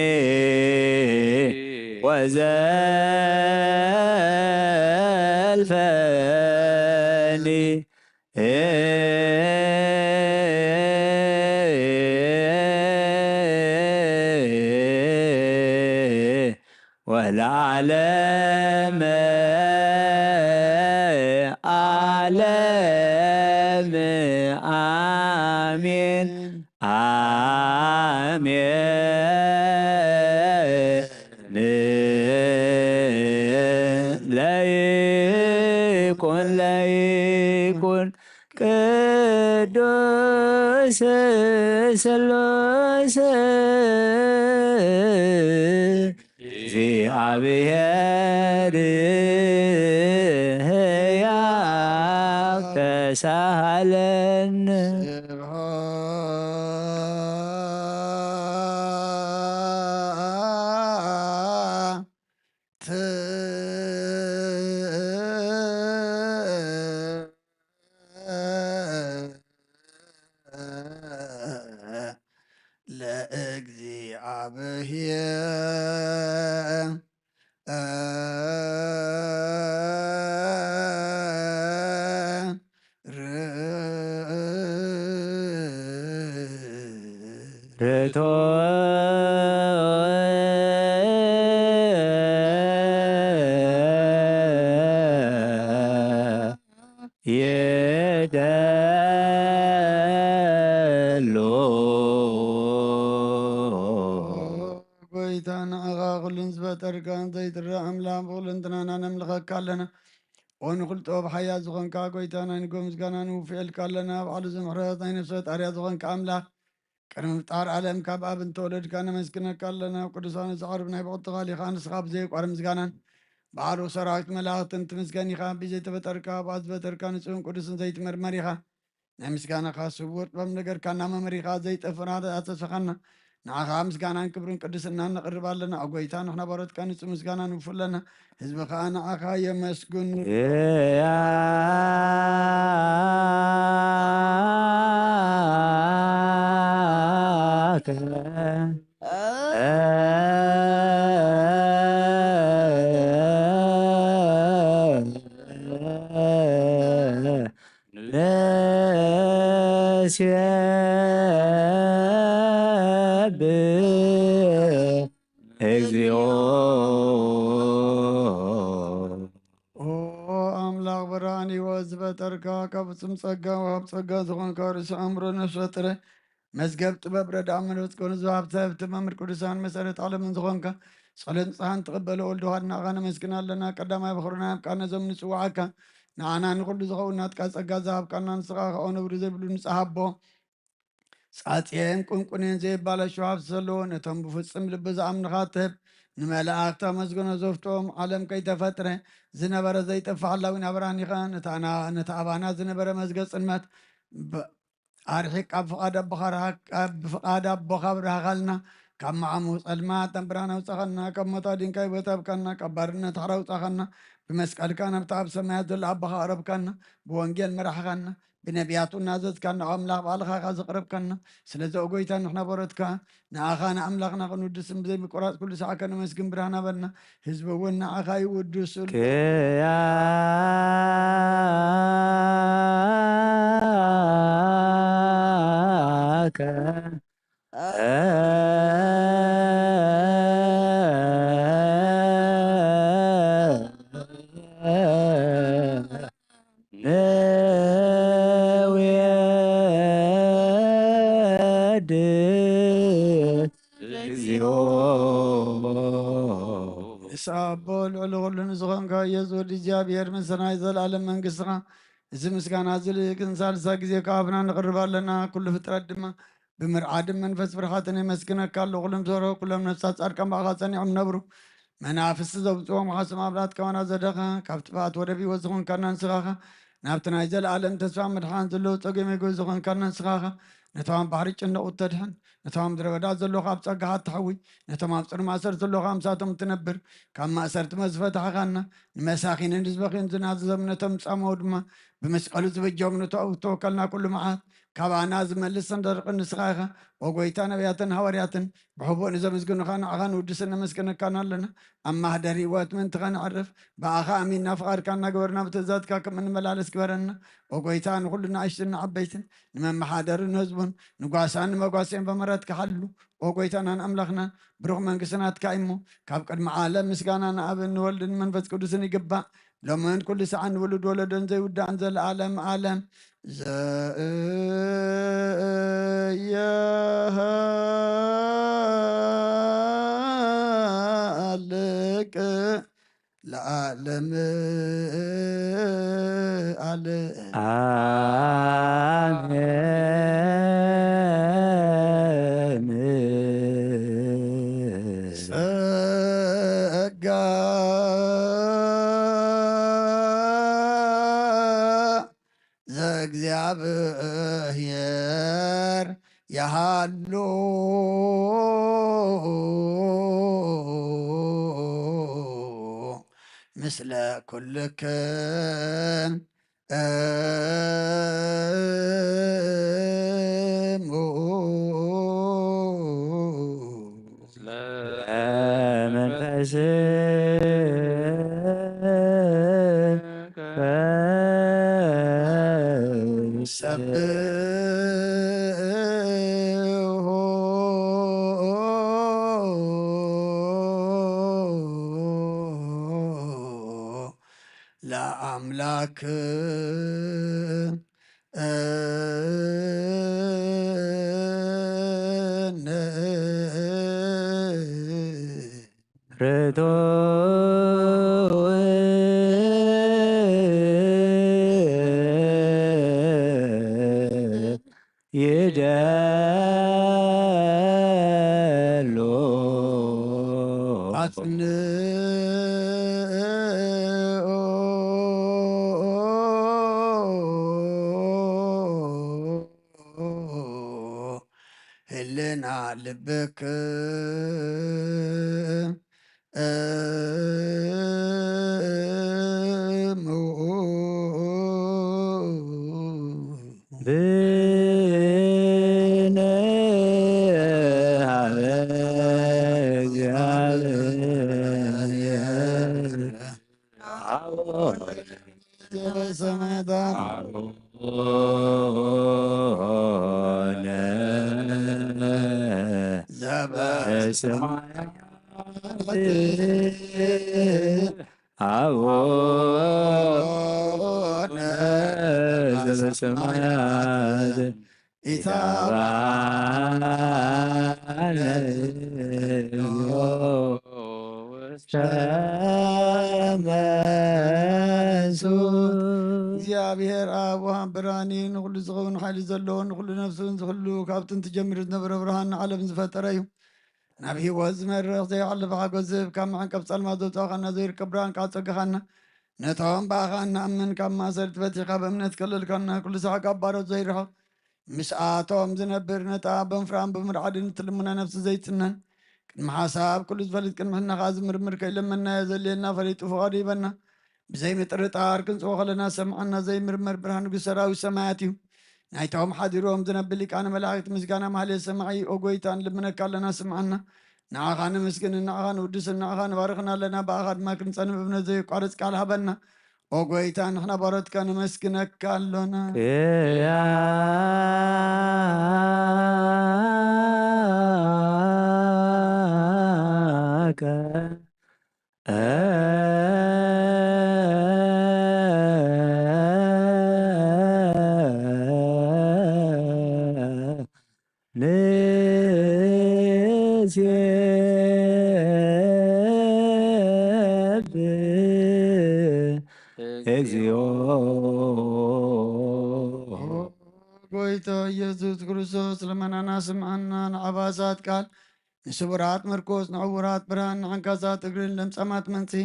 ወዘልፈኒ ወለዓለመ ዓለም አሜን አሜን። ለይኩን ለይኩን ቅዱስ ስሉስ እግዚአብሔር ሕያው ተሳሃለነ። ለእግዚአብሔር ርቶ ይደሎ። ጎይታ ንዓኻ ኩሉን ዝፈጠርካን ዘይጥረ ኣምላኽ ብኹልንትናና ነምልኸካ ኣለና። ኦ ንኹሉ ጥበብ ሓያል ዝኾንካ ጎይታ ናይ ንጎ ምስጋና ንውፍየልካ ኣለና። ባዕሉ ዝምሕረት ናይ ነፍሲ ፈጣርያ ዝኾንካ ኣምላኽ ቅድሚ ምፍጣር ዓለም ካብ ኣብ እንተወለድካ ነመስግነካ ኣለና። ኣብ ቅዱሳኑ ጻዕር ብናይ ብቕትኻ ሊኻ ንስኻ ብዘየቋር ምስጋናን ባዕሉ ሰራዊት መላእኽትን ትምስገን ኢኻ። ብዘይተፈጠርካ ብኣ ዝፈጠርካ ንጹህን ቅዱስን ዘይትመርመር ኢኻ። ናይ ምስጋናኻ ስውር ጥበብ ነገርካ እናመመሪኻ ዘይጠፍእና ተስፋኻና ንዓኻ ምስጋናን ክብርን ቅድስናን ነቕርብ ኣለና። ኦ ጎይታ ንኽና ባሮትካ ንጹህ ምስጋና ንውፉ ኣለና። ህዝቢ ኸኣ ንዓኻ የመስግኑ። ንሴብሕ እግዚኦ ፈጠርካ፣ ካብ ፍጹም ጸጋ ወሃብ ጸጋ ዝኾንካ፣ ርእሲ ኣእምሮ ነፍሲ ፈጠረ፣ መዝገብ ጥበብ ረዳእ መንፈስ ቅዱስ ወሃብቲ ሃብቲ መምህር ቅዱሳን መሰረት ዓለምን ዝኾንካ፣ ጸሎት ንስኻን ትቕበሎ ወልድ ዋሕድ ንዓኻ ነመስግን ኣለና። ቀዳማይ በኹርና ኣብ ቃና ዞም ንጽውዓካ፣ ንዓና ንኹሉ ዝኸውን ናትካ ጸጋ ዝሃብካና ንስኻ ከኣ ነውሪ ዘይብሉ ንጽሃቦ ጻጽኤን ቁንቁኔን ዘይባላሹ ሃብቲ ዘለዎ፣ ነቶም ብፍጹም ልቢ ዝኣምንኻ ትህብ፣ ንመላእኽቲ ኣመስግኖ ዘፍትዎም፣ ዓለም ከይተፈጥረ ዝነበረ ዘይጠፍእ ሓላዊን ኣብርሃን ኢኻ። ነታ ና-፣ ነታ ኣባና ዝነበረ መዝገብ ጽልመት ብ-፣ ኣርሒቕ ካብ ፍቓድ ኣቦኻ ርሃ-፣ ካብ ፍቓድ ኣቦኻ ኣብርሃኻልና። ካብ መዓሙ ጸልማት ናብ ብርሃን ኣውጻኻና። ካብ ሞት ኣዲንካ ህይወት ሃብካና። ካብ ባርነት ሓራ ኣውጻኻና። ብመስቀልካ ናብታ ኣብ ሰማያት ዘሎ ኣቦኻ ኣቕረብካና። ብወንጌል መራሕኻና። ብነቢያቱ እናዘዝካና፣ ኣምላኽ ባዕልኻ ኢኻ ዘቕረብካና። ስለዚ፣ ኦ ጐይታ፣ ንሕና በሮትካ፣ ንኣኻ ንኣምላኽና ክንውድስን ብዘይምቁራጽ ኩሉ ሰዓት ከነመስግን ብርሃን ሃበና። ህዝቢ እውን ንኣኻ ይውድሱ። ክያከ ንውየድ እግዚኦ። ንስኻ ኣቦ ልዕሊ ኩሉ ንዝኾንካ ኢየሱስ ወዲ እግዚኣብሔር፣ ምስ ናይ ዘለኣለም መንግስትኻ፣ እዚ ምስጋና እዚ ልእክን ሳልሳ ግዜ ካብ ኣፍና ንቕርብ ኣለና። ኩሉ ፍጥረት ድማ ብምርዓድን መንፈስ ፍርሓትን የመስግነካ ኣሎ። ኩሎም ዞሮ፣ ኩሎም ነፍሳት ጻድቃን ብኣኻ ጸኒዖም ነብሩ። መናፍስቲ ዘውጽዎም ሓሶም ኣብላት ከማና ዘደኻ፣ ካብ ጥፍኣት ወደብ ህይወት ዝኾንካና ንስኻኻ፣ ናብቲ ናይ ዘለኣለም ተስፋ ምድሓን ዘለዎ ጸገም የጎ ዝኾንካና ንስኻኻ፣ ነቶም ኣብ ባሕሪ ጭንደቑ ተድሕን፣ ነቶም ኣብ ምድረ በዳ ዘለዉ ካብ ጸጋኻ እትሓዊ፣ ነቶም ኣብ ጽኑዕ ማእሰርቲ ዘለዉ ካብ ምሳቶም እትነብር፣ ካብ ማእሰርቲ መዝፈታሕኻና፣ ንመሳኺንን ንዝበኽዩን ዝናዘዞም ነቶም ጻመው ድማ፣ ብመስቀሉ ዝበጀዎም ንተወከልና ኩሉ መዓት፣ ካባና ዝመልስን ደርቕን ንስኻ ኢኻ። ኦ ጐይታ፣ ነቢያትን ሃዋርያትን ብሕቡእ ንዘመስግኑኻ ንዓኻ ንውድስን ነመስግነካን ኣለና። ኣብ ማህደር ህይወት ምእንቲ ኸነዕርፍ፣ ብኣኻ ኣሚንና ፍቓድካ እናገበርና ብትእዛዝካ ከም እንመላለስ ግበረና። ኦ ጐይታ፣ ንኹሉ ንኣሽቱን ንዓበይትን፣ ንመመሓደርን ንህዝቡን፣ ንጓሳን ንመጓሰን ብምህረትካ ሓሉ። ኦ ጐይታናን ኣምላኽናን፣ ብሩኽ መንግስቲ ናትካ እዩ እሞ፣ ካብ ቅድሚ ዓለም ምስጋና ንኣብን ንወልድን ንመንፈስ ቅዱስን ይግባእ። ሎምን ኩሉ ሰዓን ንውሉድ ወለዶን ዘይውዳእን ዘለዓለም ዓለም። ዘእየሃልቅ ለዓለም ዓለም። ኣሜን። ጸጋ ዘእግዚኣብሔር ይሃሉ ምስለ ኩልክን እሙ። ለመንፈስከ ሰብሖ ለአምላክ ርቱዕ ይደሎ ኣጽንኦ ህልና ልብክ እሙ። ብነ ሀበ እግዚአብሔር አቡነ ዘበሰማያት። አቡነ ዘበሰማያት። አቡነ ኢታባነ ሸመሱ። እግዚኣብሔር ኣብ ወሃብ ብርሃን እዩ። ንኹሉ ዝኸውን ሓይሊ ዘለዎ፣ ንኹሉ ነፍሱን ዝሕሉ፣ ካብ ጥንቲ ጀሚሩ ዝነበረ ብርሃን ንዓለም ዝፈጠረ እዩ። ናብ ህይወት ዝመርሕ ዘይሓልፍ ሓጎስ ዝህብ፣ ካብ መዕንቀፍ ጸልማት ዘውጻእኻና፣ ዘይርከብ ብርሃን ከኣ ጸጋኻና፣ ነቶም ብኣኻ እንኣምን ካብ ማእሰርቲ ፈቲሕካ ብእምነት ከለልካና፣ ኩሉ ሳዕ ካብ ባሮት ዘይርሕቕ፣ ምስኣቶም ዝነብር፣ ነታ ኣቦን ፍራን ብምርዓድን እትልምና ነፍሲ ዘይትነን፣ ቅድሚ ሓሳብ ኩሉ ዝፈልጥ፣ ቅድሚ ሕና ከኣ ዝምርምር፣ ከይለመንናዮ ዘድልየና ፈሊጡ ፍቓዱ ይበና። ብዘይ ምጥርጣር ክንጽዎ ከለና ሰምዓና፣ ዘይምርመር ብርሃን ንጉስ ሰራዊት ሰማያት እዩ። ናይቶም ሓዲሮም ዝነብር ሊቃነ መላእክት ምስጋና ማህሌት ሰማዒ፣ ኦ ጎይታ፣ ንልምነካ ኣለና፣ ስምዓና። ንዓኻ ነመስግንን ንዓኻ ንውድስን ንዓኻ ንባርኽን ኣለና፣ ብኣኻ ድማ ክንጸንብ እምነት ዘየቋርጽ ቃል ሃበና። ኦ ጎይታ፣ ንሕና ባሮትካ ነመስግነካ ኣሎና። ቅያከ ንሴብህ እግዚኦ። ጎይታ ኢየሱስ ክርስቶስ፣ ልመናና ስምዓና፣ ንዓባሳት ቃል፣ ንስቡራት ምርኮስ፣ ንዕውራት ብርሃን፣ ንዓንካሳት እግርን ለምጻማት መንጽሂ፣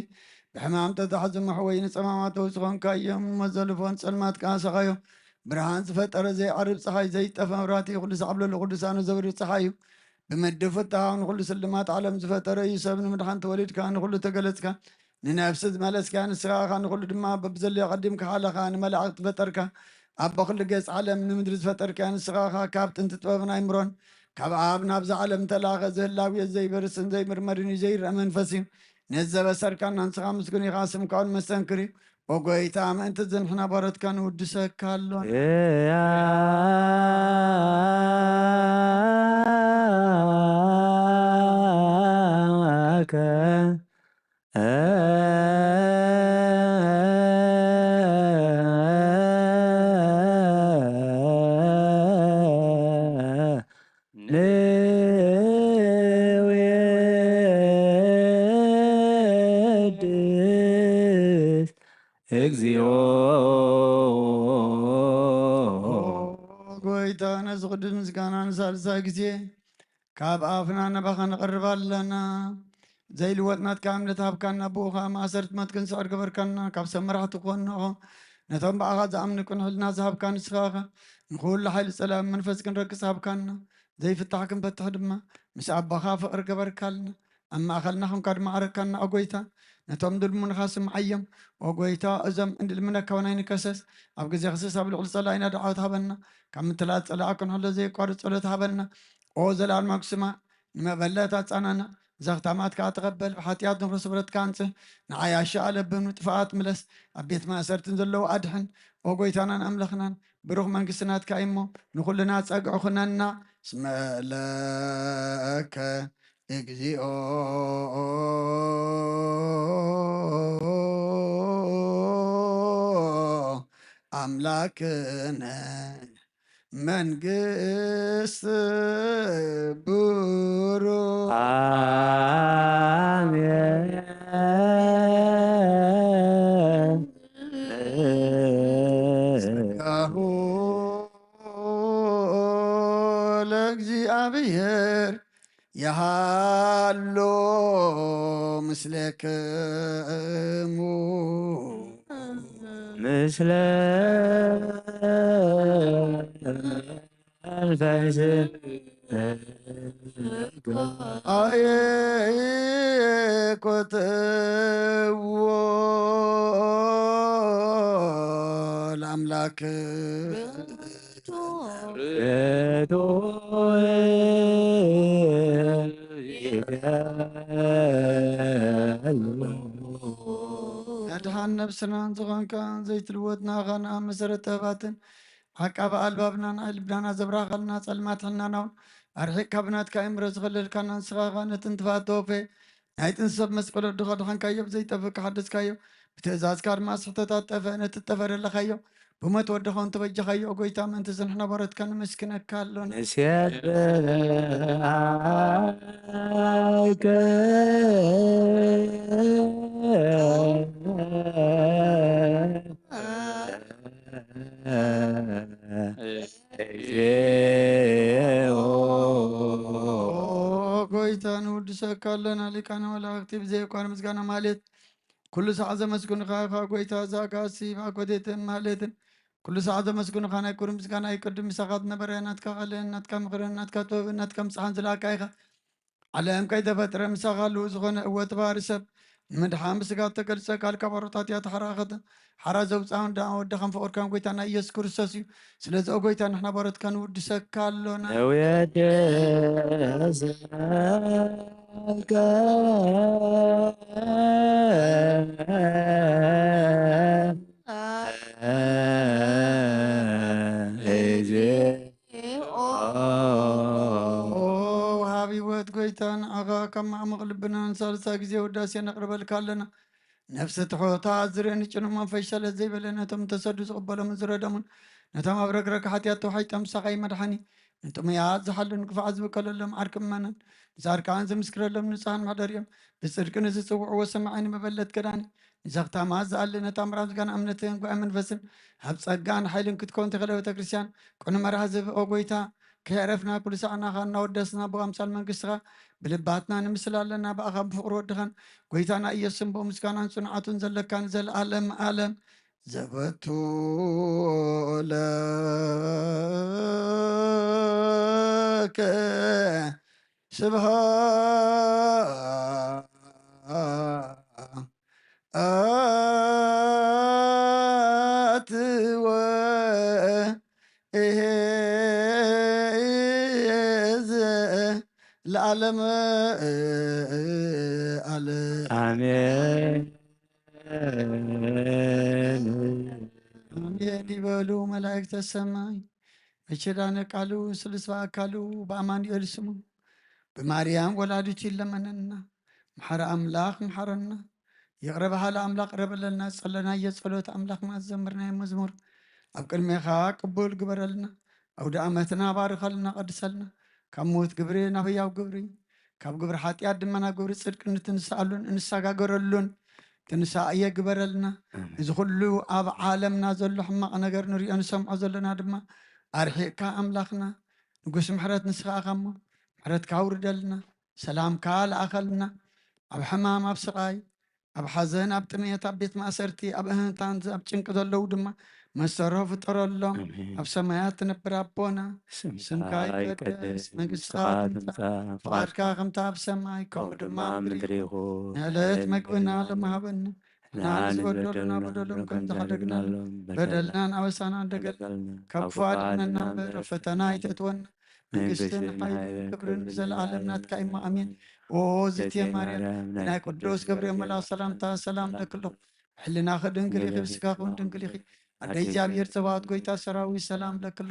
ብሕማም ተታሕዙ መሕወዪ ንጸማማት ፈውሲ ኾንካዮም፣ ንሞት ዘልፎን ጸልማት ከኣ ሰቓዮም። ብርሃን ዝፈጠረ ዘይዓርብ ጸሓይ፣ ዘይጠፍእ መብራህቲ፣ ኩሉ ሳዕ ኣብ ልዕሊ ቅዱሳኑ ዘብርህ ጸሓይ እዩ። ብምድፍታ ንኹሉ ስልማት ዓለም ዝፈጠረ እዩ። ሰብ ንምድሓን ተወሊድካ፣ ንኹሉ ተገለጽካ፣ ንነፍሲ ዝመለስካ ንስኻ ኢኻ። ንኹሉ ድማ በብዘለዮ ቀዲምካ ሓለኻ፣ ንመላእኽቲ ፈጠርካ። ኣቦ ኩሉ ገጽ ዓለም ንምድሪ ዝፈጠርካ ንስኻ ኢኻ። ካብ ጥንቲ ጥበብን ኣይምሮን ካብ ኣብ ናብዛ ዓለም ተላኸ። ዝህላው እዩ፣ ዘይበርስን ዘይምርመርን እዩ፣ ዘይረአ መንፈስ እዩ። ነዚ ዘበሰርካና ንስኻ ምስጉን ኢኻ፣ ስምካ እውን መስተንክር እዩ። ኦ ጎይታ፣ ምእንቲ እዚ ንሕና ባሮትካ ንውድሰካ ኣሎና። እያከ ንውድስ እግዚኦ። ጎይታ፣ ነዚ ቅዱስ ምስጋና ንሳልሳይ ግዜ ካብ ኣፍና ናባኻ ነቐርብ ኣለና። ዘይልወጥ ናትካ እምነት ሃብካና፣ ብኡ ኸኣ ማእሰርቲ ሞት ክንስዕር ገበርካና። ካብ ሰብ መራሕቲ ክኾንናኹ፣ ነቶም ብኣኻ ዝኣምኑ ቅኑዕ ሕልና ዝሃብካ ንስኻ ኢኻ። ንኹሉ ሓይሊ ጸላኢ መንፈስ ክንረግጽ ሃብካና። ዘይፍታሕ ክንፈትሕ ድማ ምስ ኣቦኻ ፍቕሪ ገበርካልና። ኣብ ማእኸልና ኾንካ ድማ ዓረካና፣ ኦ ጎይታ። ነቶም ድልሙንኻ ስምዓዮም፣ ኦ ጎይታ። እዞም እንድልምነካ እውን ኣይንከሰስ። ኣብ ግዜ ክሰስ ኣብ ልዕሊ ጸላኢና ደዓወት ሃበና። ካብ ምትላል ጸላኢ ክንሕሎ ዘየቋርጽ ጸሎት ሃበና። ኦ ዘላለማዊ ስማዕ፣ ንመበለት ኣጻናና፣ ዘኽታማት ከኣ ተቐበል። ብሓጢኣት ንኽረስ ብረትካ ኣንጽህ፣ ንዓያሺ ኣለብም ንጥፋኣት ምለስ፣ ኣብ ቤት ማእሰርትን ዘለዉ ኣድሕን። ኦ ጎይታናን ኣምላኽናን፣ ብሩኽ መንግስቲ ናትካ እዩ እሞ፣ ንኹልና ጸግዒ ኩነና። እስመ ለከ እግዚኦ ኣምላክነ መንግስት ብሩክ። ኣሜን። ጸጋሁ ለእግዚኣብሔር ይሃሎ ምስሌክሙ። ምስለ መንፈስ ኣየኮትዎ ለኣምላክ ርቱዕ ይገሉ። ኣድሓን ነብስናን ዝኾንካ ዘይትልወጥ ንኣኻ ንኣብ መሰረት ጥበባትን ዓቃቢ ኣልባብና ንዓይ ልብናና ዘብራኸልና ጸልማት ሕናና እውን ኣርሒቕካ ብናትካ ኣእምሮ ዝኸለልካና ንስኻ ኢኻ። ነቲ እንትፋት ተወፈየ ናይ ጥንቲ ሰብ መስቀሎ ድኻ ድሓንካዮ ብዘይጠፍእ ከሓደስካዮ ብትእዛዝካ ድማ ስሕተታት ጠፍአ። ነቲ እጠፈ ደለኻዮ ብሞት ወድኻ እውን ተበጃኻዮ። ኦ ጎይታ፣ ምእንቲ እዚ ንሕና ባሮትካ ነመስግነካ ኣሎና። ንሴብሐከ። ኦ ጎይታ፣ ንውድሰካ ኣለና። ሊቃነ መላእክቲ ብዘየቋር ምስጋና ማለት ኩሉ ሳዕ ዘመስግኑኻ ኢኻ ጎይታ። እዛ ኣጋሲ ኣኮቴትን ማህሌትን ኩሉ ሳዕ ዘመስግኑኻ ናይ ክብሪ ምስጋና እዩ። ቅድም ምሳኻ ዝነበረ ናትካ ቃልን ናትካ ምኽርን ናትካ ጥበብን ናትካ ምጽሓን ዝለኣካ ኢኻ። ዓለም ከይተፈጥረ ምሳኻ ኣለዉ ዝኾነ እወ ተባህሪ ሰብ ንምድሓን ብስጋ እተገልጸ ቃል ካብ ኣሮታት እያ ተሓራኸተ ሓራ ዘውፅኣን ደኣ ወድኻን ፍቕርካን ጎይታና ኢየሱስ ክርስቶስ እዩ። ስለዚ ኦ ጎይታ ንሕና ባሮትካ ንውድሰካ ኣሎና። ነውየደሰከ። ኦ ወሃቢ ህይወት ጎይታ ንዓኻ ካብ ማዕሙቕ ልብና ንሳልሳ ግዜ ውዳሴ ነቕርበልካ ኣለና። ነፍሲ ትሑታ ኣዝርእ ንጭኑ መንፈስ ሸለል ዘይበለ ነቶም ተሰዱ ዝቕበሎምን ዝረደሙን ነቶም ኣብ ረግረግ ሓጢኣት ተዋሒጦም ሳቓይ መድሓኒ ንጥሙያት ዝሓሉ ንግፋዓት ዝብከለሎም ዓርኪ ምእመናን ንጻድቃን ዝምስክረሎም ንጹሃን መሕደሪኦም ብጽድቂ ንዝጽውዕዎ ሰማዒ ንመበለት ገዳኒ ንዘኽታማት ዝኣሊ ነታ ምራም ዝጋና እምነትን ጓኢ መንፈስን ኣብ ጸጋን ሓይልን ክትከውን ተኽእለ ቤተክርስትያን ቅኑ መራሒ ዝህብ ኦ ጎይታ ከየዕረፍና ኩሉ ሳዕ ንዓኻ እናወደስና ብኣምሳል መንግስትኻ ብልባትና ንምስል ኣለና። ብኣኻ ብፍቕሪ ወድኻን ጎይታና ኢየሱስን ብኡ ምስጋናን ጽንዓቱን ዘለካ ንዘለኣለም ኣለም ዘበቱ ለከ ስብሃ ኣት ወ እሄዝ ለዓለም ኣለ ኣሜን። ኣሜን ይበሉ መላእክተ ሰማይ። በኪዳነ ቃሉ ስሉስ በአካሉ በአማኑኤል ስሙ ብማርያም ወላዲቱ ይለመነና። መሐረ ኣምላኽ መሐረና። ይቕረ በሃሊ ኣምላኽ ይቕረ በለልና። ጸለናዮ ጸሎት ኣምላኽ ማዘመርናዮ መዝሙር ኣብ ቅድሜኻ ቅቡል ግበረልና። ኣውደ ኣመትና ባርኸልና ቀድሰልና። ካብ ምዉት ግብሪ ናብ ህያው ግብሪ ካብ ግብሪ ሓጢኣት ድማ ናብ ግብሪ ጽድቂ እንትንስኣሉን እንሰጋገረሉን ትንሳኤ ግበረልና። እዚ ኩሉ ኣብ ዓለምና ዘሎ ሕማቕ ነገር ንሪኦ ንሰምዖ ዘለና ድማ ኣርሒቕካ ኣምላኽና ንጉስ ምሕረት ንስኻ ኢኻ እሞ ምሕረትካ ኣውርደልና። ሰላምካ ለኣኸልና። ኣብ ሕማም ኣብ ስቓይ ኣብ ሓዘን ኣብ ጥሜት ኣብ ቤት ማእሰርቲ ኣብ እህንታን ኣብ ጭንቂ ዘለዉ ድማ መሰሮ ፍጠረሎም። ኣብ ሰማያት ትነብር ኣቦና ስምካ ይቀደስ መንግስትኻ ትምጻእ ፍቓድካ ከምታ ኣብ ሰማይ ከምኡ ድማ ኣብ ምድሪ ይኹን። ንዕለት መግብና ሎም ሃበና ንዓና ዝበደሉና በደሎም ከም ዝሓደግናሎም በደልናን ኣበሳናን ደገልና ካብ ክፉ ኣድሕነና እምበር ፈተና ኣይተእትወና መንግስትን ሓይልን ክብርን ዘለኣለም ናትካ እሞ ኣሜን። ኦ ዝትየ ማርያም ናይ ቅዱስ ገብርኤል መልኣክ ሰላምታ ሰላም ለክሎ ሕልናኺ ድንግል ኢኺ ብስጋኺ እውን ድንግል ኢኺ ኣደ እግዚኣብሔር ጸባኦት ጎይታ ሰራዊት ሰላም ለክሎ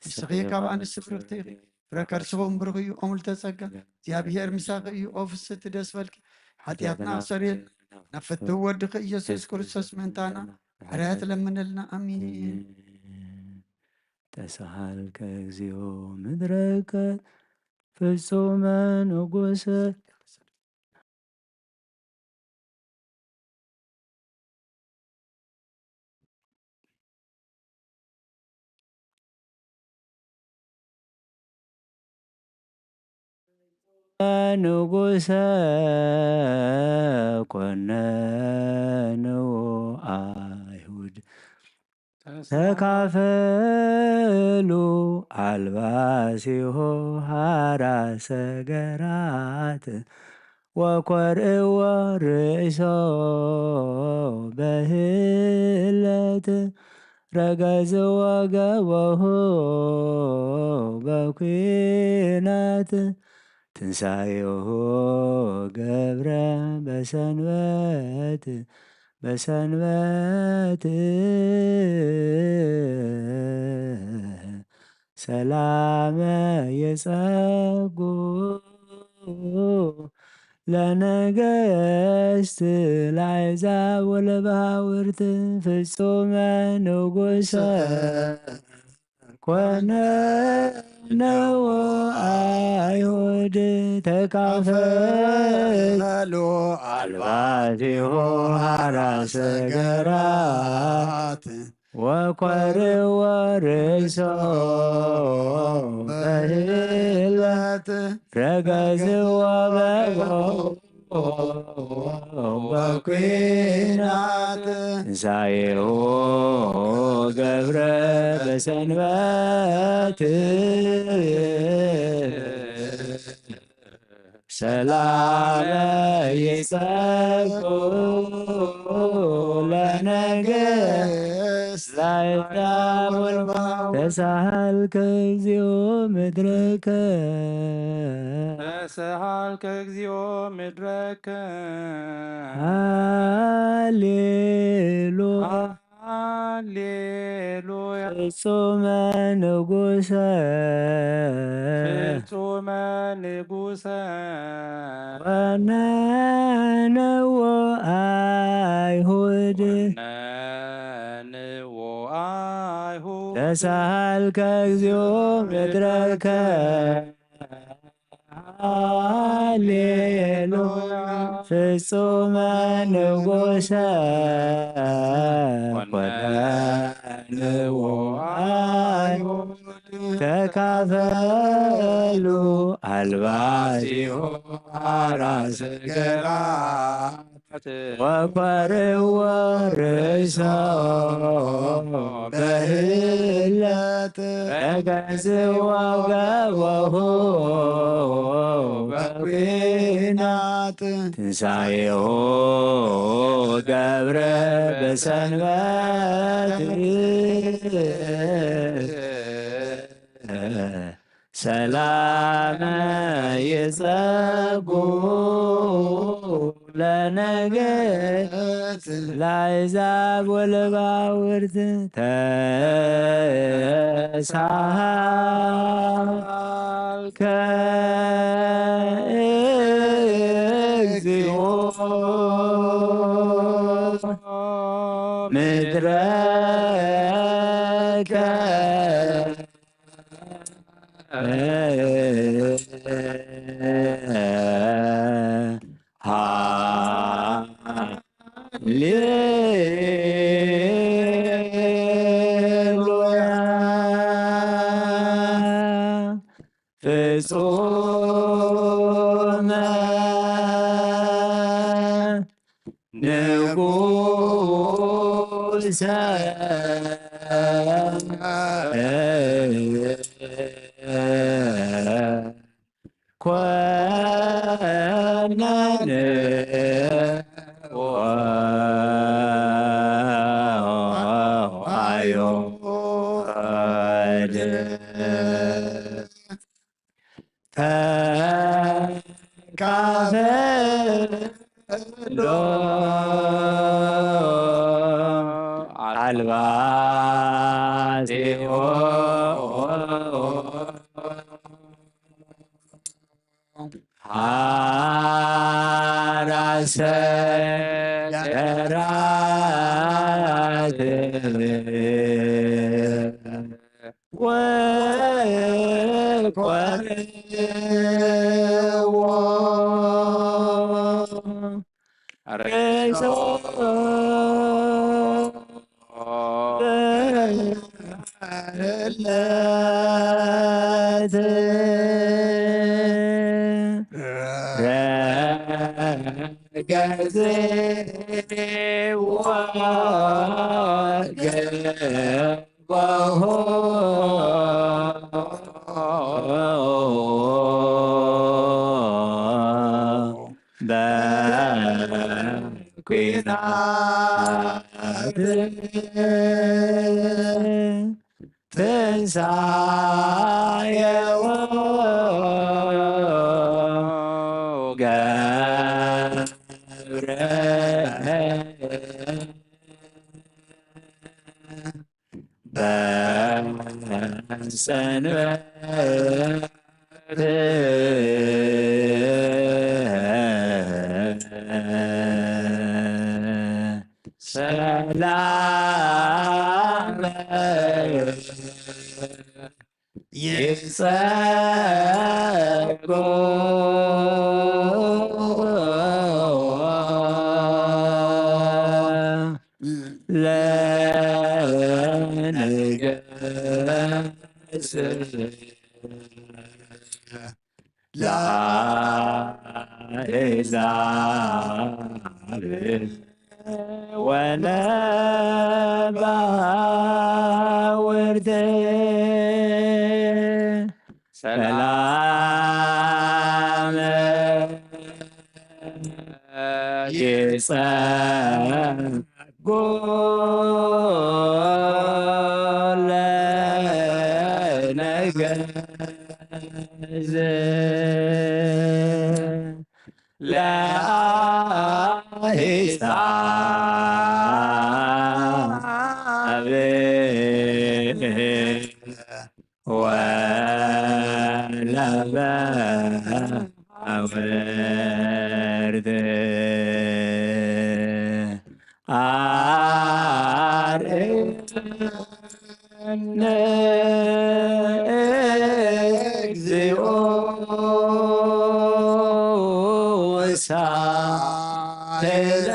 ንስኺ ካብ ኣንስቲ ብርኽቲ ኢኺ ፍረ ከርስኹም ብሩኽ እዩ ኦሙልተ ጸጋ እግዚኣብሔር ምሳኺ እዩ ኦ ፍስቲ ደስ በልኪ ሓጢኣትና ኣሰሪየልና ናብ ፍትው ወድኺ ኢየሱስ ክርስቶስ ምእንታና ምሕረት ለምንልና ኣሚን። ተሳሃልከ እግዚኦ ምድረከ ፍጹመ ንጉሰ ንጉሰ ኮነኑ ኣይሁድ ተካፈሉ ኣልባሲሆ ሃራ ሰገራት ወኮርእዎ ርእሶ በህለት ረገዝዎ ገበሁ በኲናት ትንሳኤሁ ገብረ በሰንበት በሰንበት ሰላመ የጸጉ ለነገስት ላይዛብ ወለባውርት ፍጹመ ንጉሰ ኮነ ነዎ ኣይሁድ ተካፈሉ ኣልባዚሁ ኣራሰ ገራት ወኮርዎ ርእሶ በህለት ረገዝዎ በጎ በኩናት ትንሳኤሁ ገብረ በሰንበት ሰላም ይጸጉ ለነገስ ላይታወልባ ተሳሃልከ እግዚኦ ምድረከ ተሳሃልከ እግዚኦ ምድረከ ሃሌሉያ ሃሌሉያ ፍጹመ ንጉሰ ፍጹመ ንጉሰ ወነነዎ ኣይሁድ ነንዎ ኣይሁድ ተሳሃልከ እግዚኦ ምድረከ ሃሌሉያ ፍጹመ ንጉሰ ኮነንዎ ኣይሁድ ተካፈሉ ኣልባሲሁ ኣራስ ገራት ወኮርዎ ርእሶ በህለት ረገዝዎ ገቦሁ በኩናት ትንሳኤሁ ገብረ በሰንበት ሰላመ ይጸጉ ለነገስ ላይዛብ ወለባውርት ተሳሃልከ እግዚኦ ምድረከ ሃሌሉያ ፍጹመ ንጉሰ ኮነንዎ ኣይሁድ ተካፈሎ ኣልባሲሆ ሓራሰ ገራት ወኮርዎ ርእሶ በህለት ረገዝዎ ገቦሁ በኩናት ትንሳኤዎ ገብረ በሰንበት ይጸጎ ለነገስ ለአሕዛብ ወለባውርት ሰላም ይጸጎ ለነገዝ ለአሕዛብ ወለባውርት አርአየነ እግዚኦ ሳህለከ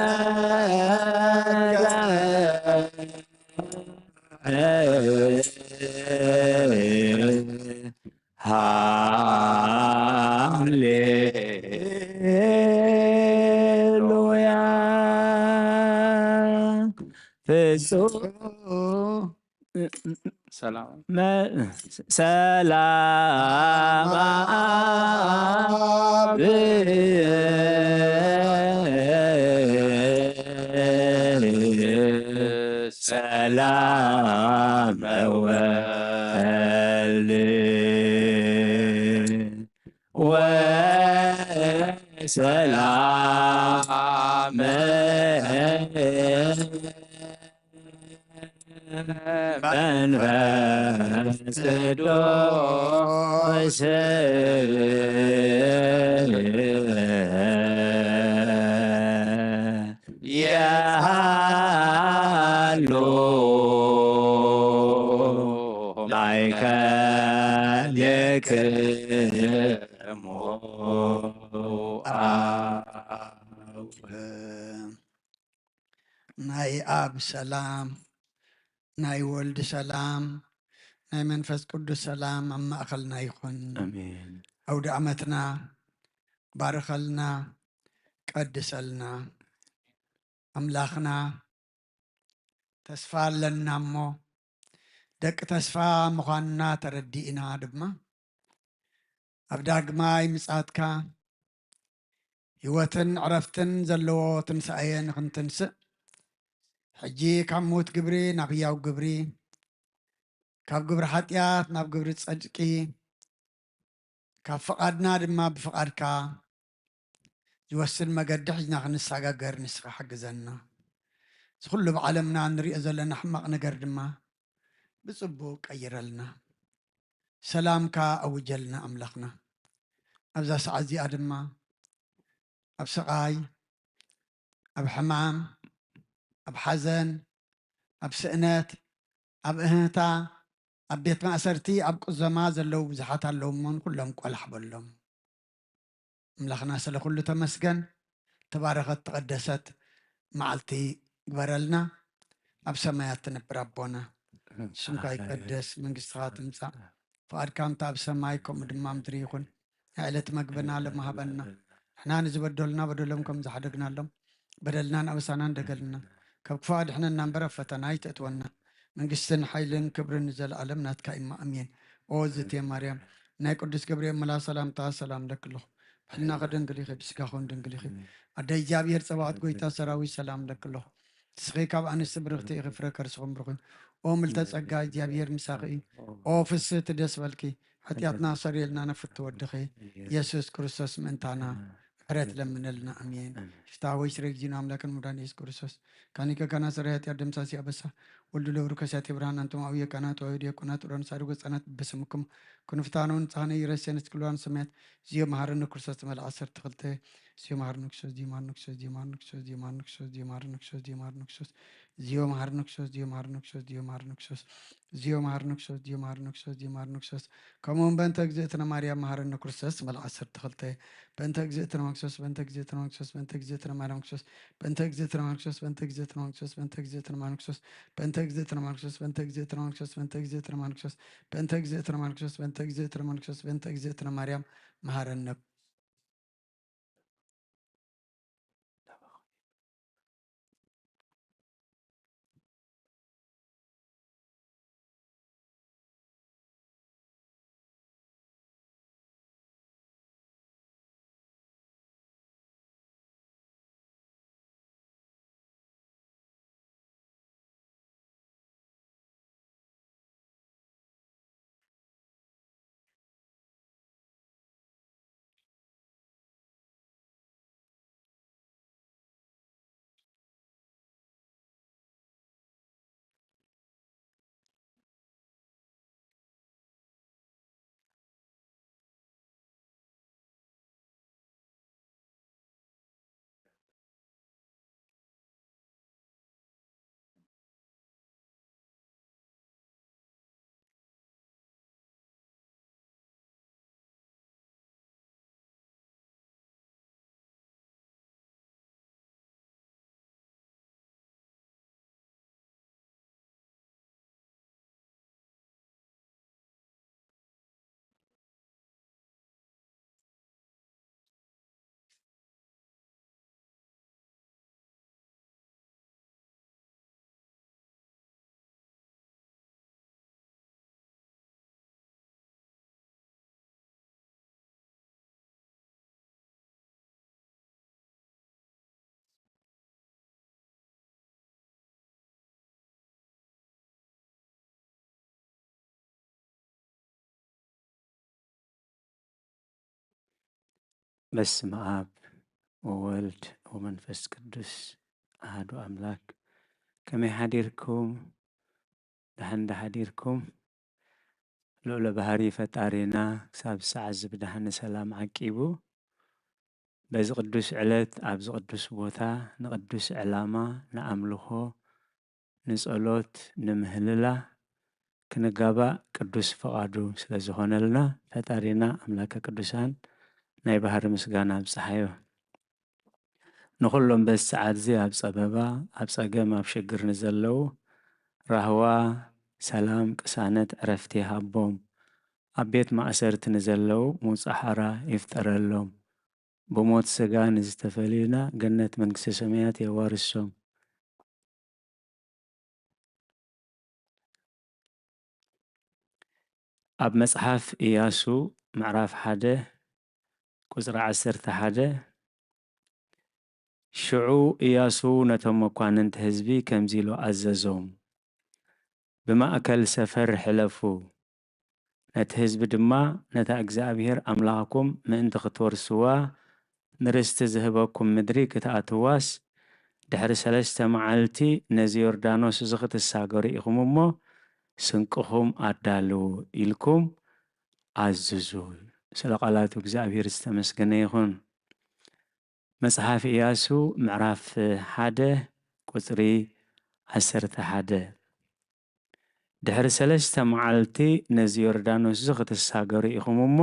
ሃሌሉያ። ፍጹም ሰላም። መ-፣ ሰላም አብ ሰላም ወልድ ወሰላም መንፈስ ቅዱስ የሃሉ ማእከሌክሙ አብ ናይ ኣብ ሰላም፣ ናይ ወልድ ሰላም፣ ናይ መንፈስ ቅዱስ ሰላም ኣብ ማእኸልና ይኹን። ኣሜን። ኣውደ ዓመትና ባርኸልና፣ ቀድሰልና። ኣምላኽና ተስፋ ኣለና እሞ ደቂ ተስፋ ምዃንና ተረዲእና ድማ ኣብ ዳግማይ ምጽኣትካ ህይወትን ዕረፍትን ዘለዎ ትንሳኤ ንኽንትንስእ ሕጂ ካብ ምዉት ግብሪ ናብ ህያው ግብሪ ካብ ግብሪ ሓጢኣት ናብ ግብሪ ጽድቂ ካብ ፍቓድና ድማ ብፍቓድካ ዝወስድ መገዲ ሒዝና ክንሰጋገር ንስኻ ሓግዘና። እዚ ኩሉ ብዓለምና እንሪኦ ዘለና ሕማቕ ነገር ድማ ብጽቡቕ ቀይረልና። ሰላምካ ኣውጀልና ኣምላኽና። ኣብዛ ሰዓት እዚኣ ድማ ኣብ ስቓይ፣ ኣብ ሕማም፣ ኣብ ሓዘን፣ ኣብ ስእነት፣ ኣብ እህህታ፣ ኣብ ቤት ማእሰርቲ፣ ኣብ ቁዘማ ዘለዉ ብዙሓት ኣለዉ እሞ ንኩሎም ቆላሕ በሎም። ኣምላኽና ስለ ኩሉ ተመስገን። ተባረኸት ተቐደሰት መዓልቲ ግበረልና። ኣብ ሰማያት ትነብር ኣቦና፣ ስምካ ይቀደስ፣ መንግስትኻ ትምጻእ፣ ፍቓድካ ከምቲ ኣብ ሰማይ ከምኡ ድማ ምድሪ ይኹን። ናይ ዕለት መግብና ሎሚ ሃበና። ንሕና ንዝበደሉና በደሎም ከም ዝሓደግናሎም በደልናን ኣበሳናን ደገልና። ካብ ክፉእ ኣድሕነና እምበር ኣብ ፈተና ኣይተእትወና። መንግስትን ሓይልን ክብርን ንዘለኣለም ናትካ እማ ኣሜን። ኦ ዝቴ ማርያም ናይ ቅዱስ ገብርኤል መልኣኽ ሰላምታ ሰላም ለኪ ኣለኹ። ብሕልናኺ ድንግል ኢኺ፣ ብስጋኺ እውን ድንግል ኢኺ። ኣደ እግዚኣብሔር ጸባኦት ጎይታ ሰራዊት ሰላም ለኪ ኣለኹ። ንስኺ ካብ ኣንስቲ ብርኽቲ ኢኺ፣ ፍረ ከርስኹም ብሩኽ እዩ። ኦ ምልተ ጸጋ እግዚኣብሔር ምሳኺ እዩ። ኦ ፍስህቲ ደስ በልኪ፣ ሓጢኣትና ሰሪየልና ነፍቲ ወድኺ ኢየሱስ ክርስቶስ ምእንታና ምሕረት ለምነልና። ኣሜን። ሽፍታ ወይ ስረ ጊዜና ኣምላክን ሙዳን ኢየሱስ ክርስቶስ ካኒከ ካና ሰራይ ሓጢኣት ደምሳሲ ኣበሳ ወልዱ ለብሩ ከሳቴ ብርሃን ኣንቶም ኣብየ ካና ተዋሂዶ የቁና ጥሮን ሳድጎ ህፃናት በስምኩም ክንፍታነውን ንፃህነ ይረሴን እስክልዋን ሰማያት ዝዮ መሃረኒ ክርስቶስ መልኣ ዓሰርተ ክልተ ዝዮ መሃረኒ ክርስቶስ ዝዮ መሃረኒ ክርስቶስ ዝዮ መሃረኒ ክርስቶስ ዝዮ መሃረኒ ክርስቶስ ዝዮ መሃረኒ ክርስቶስ ዝዮ መሃረኒ ክርስቶስ ዚዮ መሃርነ ክርስቶስ፣ ዚዮ መሃርነ ክርስቶስ፣ ዚዮ መሃርነ ክርስቶስ፣ ዚዮ መሃርነ ክርስቶስ፣ ዚዮ መሃርነ ክርስቶስ፣ ዚዮ መሃርነ ክርስቶስ። ከምኡውን በእንተ እግዝእትነ ማርያም መሃረነ ክርስቶስ፣ መልኣክ ዓሰርተ ክልተ። በእንተ እግዝእትነ ማርያም ክርስቶስ፣ በእንተ እግዝእትነ ማርያም ክርስቶስ፣ በእንተ እግዝእትነ ማርያም ክርስቶስ፣ በእንተ እግዝእትነ ማርያም ክርስቶስ፣ በእንተ እግዝእትነ ማርያም ክርስቶስ፣ በእንተ እግዝእትነ ማርያም ክርስቶስ፣ በእንተ እግዝእትነ ማርያም ክርስቶስ፣ በእንተ እግዝእትነ ማርያም ክርስቶስ፣ በእንተ እግዝእትነ ማርያም ክርስቶስ፣ በእንተ እግዝእትነ ማርያም ክርስቶስ፣ በእንተ እግዝእትነ ማርያም መሃረነ። በስመ አብ ወወልድ ወመንፈስ ቅዱስ አሐዱ አምላክ። ከመይ ሓዲርኩም? ደሓን ዶ ሓዲርኩም? ልዑለ ባህሪ ፈጣሪና ክሳብ ሰዓት እዚ ብደሓን ሰላም ዓቂቡ፣ በዚ ቅዱስ ዕለት ኣብዚ ቅዱስ ቦታ ንቅዱስ ዕላማ፣ ንኣምልኾ፣ ንጸሎት፣ ንምህልላ ክንጋባእ ቅዱስ ፈቓዱ ስለ ዝኾነልና፣ ፈጣሪና ኣምላከ ቅዱሳን ናይ ባህሪ ምስጋና ኣብጽሓዮ። ንኹሎም በዚ ሰዓት እዚ ኣብ ጸበባ፣ ኣብ ጸገም፣ ኣብ ሽግር ንዘለዉ ራህዋ፣ ሰላም፣ ቅሳነት፣ ዕረፍቲ ይሃቦም። ኣብ ቤት ማእሰርቲ ንዘለዉ ምውጻእ ሓራ ይፍጠረሎም። ብሞት ስጋ ንዝተፈለዩና ገነት መንግስተ ሰማያት የዋርሶም። ኣብ መጽሓፍ ኢያሱ ምዕራፍ ሓደ ቁጽሪ ዓሰርተ ሓደ፣ ሽዑ ኢያሱ ነቶም መኳንንቲ ህዝቢ ከምዚ ኢሉ ኣዘዞም፣ ብማእከል ሰፈር ሕለፉ፣ ነቲ ህዝቢ ድማ፣ ነታ እግዚኣብሄር ኣምላኽኩም ምእንቲ ክትወርስዋ ንርስቲ ዝህበኩም ምድሪ ክትኣትዋስ፣ ድሕሪ ሰለስተ መዓልቲ ነዚ ዮርዳኖስ እዚ ክትሳገሩ ኢኹም እሞ፣ ስንቅኹም ኣዳልዉ ኢልኩም ኣዝዙ። ስለ ቃላቱ እግዚኣብሄር ዝተመስገነ ይኹን። መጽሓፍ ኢያሱ ምዕራፍ ሓደ ቁጽሪ ዓሰርተ ሓደ። ድሕሪ ሰለስተ መዓልቲ ነዚ ዮርዳኖስ እዚ ክትሳገሩ ኢኹም እሞ፣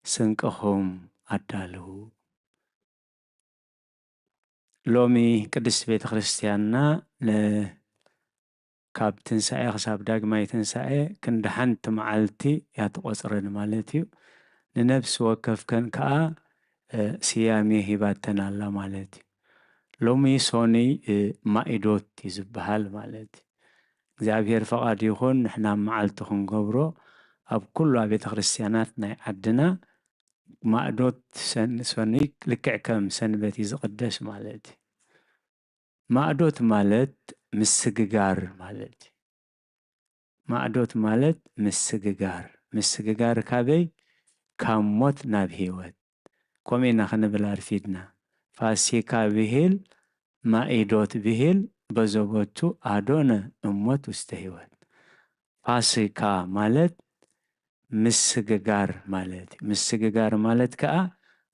ስንቅኹም ኣዳልዉ። ሎሚ ቅድስቲ ቤተ ክርስቲያንና ን-፣ ካብ ትንሳኤ ክሳብ ዳግማይ ትንሳኤ ክንዲ ሓንቲ መዓልቲ እያ ትቖጽረን ማለት እዩ። ንነፍሲ ወከፍከን ከኣ፣ እ፣ ስያሜ ሂባተን ኣላ ማለት እዩ። ሎሚ ሶኑይ፣ እ፣ ማኢዶት እዩ ዝበሃል ማለት እዩ። እግዚኣብሔር ፈቓድ ይኹን፣ ንሕና ኣብ መዓልቲ ክንገብሮ፣ ኣብ ኩሉ ቤተ ክርስቲያናት ናይ ዓድና ማእዶት ሰን-፣ ሶኑይ ልክዕ ከም ሰንበት እዩ ዝቕደስ ማለት እዩ። ማእዶት ማለት ምስግጋር ማለት እዩ። ማእዶት ማለት ምስግጋር። ምስግጋር ካበይ? ካብ ሞት ናብ ህይወት። ከምኡ ኢና ክንብል ኣርፊድና። ፋሲካ ብሂል፣ ማኢዶት ብሂል፣ በዘቦቱ አዶነ እሞት ውስተ ህይወት። ፋሲካ ማለት ምስግጋር ማለት እዩ። ምስግጋር ማለት ከኣ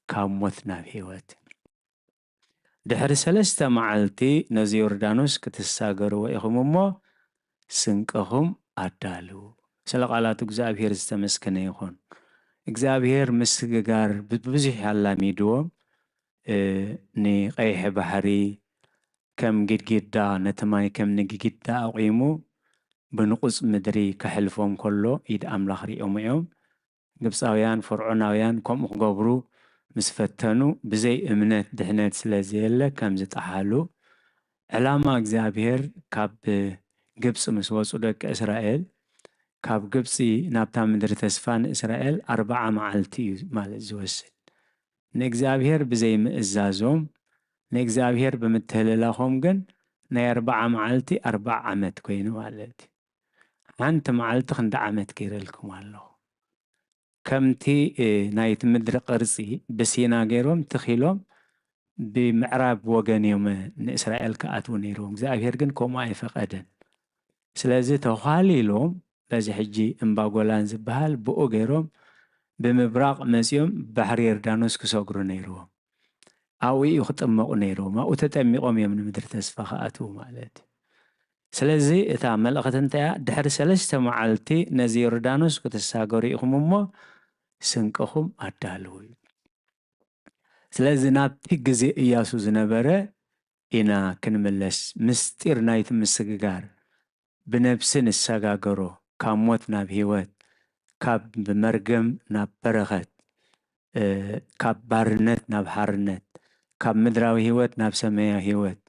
ካብ ሞት ናብ ህይወት። ድሕሪ ሰለስተ መዓልቲ ነዚ ዮርዳኖስ ክትሳገርዎ ኢኹም እሞ፣ ስንቅኹም ኣዳልዉ። ስለ ቃላቱ እግዚኣብሔር ዝተመስገነ ይኹን። እግዚኣብሔር ምስግጋር ብብዙሕ ኣላሚድዎም፣ እ፣ ንቀይሕ ባሕሪ ከም ግድግዳ፣ ነቲ ማይ ከም ንግድግዳ ኣቑሙ፣ ብንቑጽ ምድሪ ከሕልፎም ከሎ፣ ኢድ ኣምላኽ ሪኦሞ እዮም። ግብጻውያን፣ ፈርዖናውያን ከምኡ ክገብሩ ምስ ፈተኑ፣ ብዘይ እምነት ድሕነት ስለ ዘየለ ከም ዝጠሓሉ፣ ዕላማ እግዚኣብሔር ካብ ግብጺ ምስ ወጹ ደቂ እስራኤል፣ ካብ ግብጺ ናብታ ምድሪ ተስፋ ንእስራኤል ኣርብዓ መዓልቲ እዩ ማለት ዝወስድ። ንእግዚኣብሔር ብዘይ ምእዛዞም፣ ንእግዚኣብሔር ብምትህልላኾም ግን ናይ ኣርብዓ መዓልቲ ኣርብዓ ዓመት ኮይኑ ማለት እዩ። ሓንቲ መዓልቲ ክንዲ ዓመት ገይረልኩም ኣለኹ። ከምቲ፣ እ፣ ናይቲ ምድሪ ቅርጺ ብሲና ገይሮም ትኺሎም ብምዕራብ ወገን እዮም ንእስራኤል ክኣትዉ ነይርዎም። እግዚኣብሔር ግን ከምኡ ኣይፈቐደን። ስለዚ ተዃሊሎም በዚ ሕጂ እምባጎላን ዝበሃል ብኡ ገይሮም ብምብራቕ መጺኦም ባሕሪ ዮርዳኖስ ክሰግሩ ነይርዎም። ኣብኡ እዩ ክጥመቑ ነይርዎም። ኣብኡ ተጠሚቖም እዮም ንምድሪ ተስፋ ክኣትዉ ማለት እዩ። ስለዚ እታ መልእኽቲ እንታይ እያ? ድሕሪ ሰለስተ መዓልቲ ነዚ ዮርዳኖስ ክትሳገሩ ኢኹም እሞ ስንቅኹም ኣዳልዉ እዩ። ስለዚ ናብቲ ግዜ እያሱ ዝነበረ ኢና ክንምለስ። ምስጢር ናይቲ ምስግጋር ብነብሲ ንሰጋገሮ፣ ካብ ሞት ናብ ህይወት፣ ካብ መርገም ናብ በረኸት፣ እ፣ ካብ ባርነት ናብ ሓርነት፣ ካብ ምድራዊ ህይወት ናብ ሰማያዊ ህይወት፣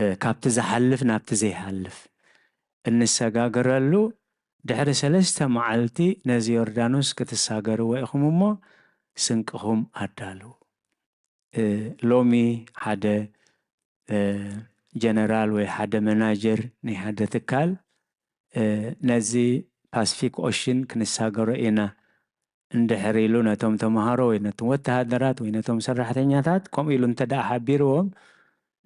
እ፣ ካብቲ ዝሓልፍ ናብቲ ዘይሓልፍ እንሰጋገረሉ፣ ድሕሪ ሰለስተ መዓልቲ ነዚ ዮርዳኖስ ክትሳገርዎ ኢኹም እሞ ስንቅኹም ኣዳልዉ። እ፣ ሎሚ ሓደ፣ እ፣ ጀነራል ወይ ሓደ መናጀር ናይ ሓደ ትካል፣ እ፣ ነዚ ፓስፊክ ኦሽን ክንሳገሮ ኢና እንድሕር ኢሉ ነቶም ተምሃሮ ወይ ነቶም ወተሃደራት ወይ ነቶም ሰራሕተኛታት ከምኡ ኢሉ እንተ ደኣ ሓቢርዎም፣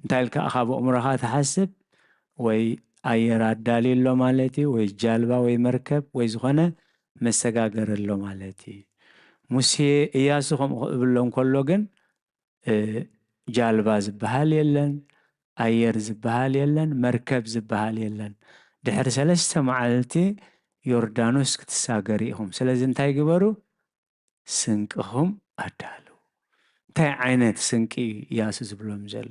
እንታይ ኢልካ ኢኻ ኣብ ኣእምሮኻ ትሓስብ? ወይ ኣየር ኣዳልዩ ኣሎ ማለት እዩ፣ ወይ ጃልባ ወይ መርከብ ወይ ዝኾነ መሰጋገሪ ኣሎ ማለት እዩ። ሙሴ፣ እያሱ ከምኡ ክብሎ እንከሎ ግን፣ እ፣ ጃልባ ዝበሃል የለን፣ ኣየር ዝበሃል የለን፣ መርከብ ዝበሃል የለን። ድሕሪ ሰለስተ መዓልቲ ዮርዳኖስ ክትሳገሩ ኢኹም። ስለዚ እንታይ ግበሩ? ስንቅኹም ኣዳልዉ። እንታይ ዓይነት ስንቂ እዩ እያሱ ዝብሎም ዘሎ?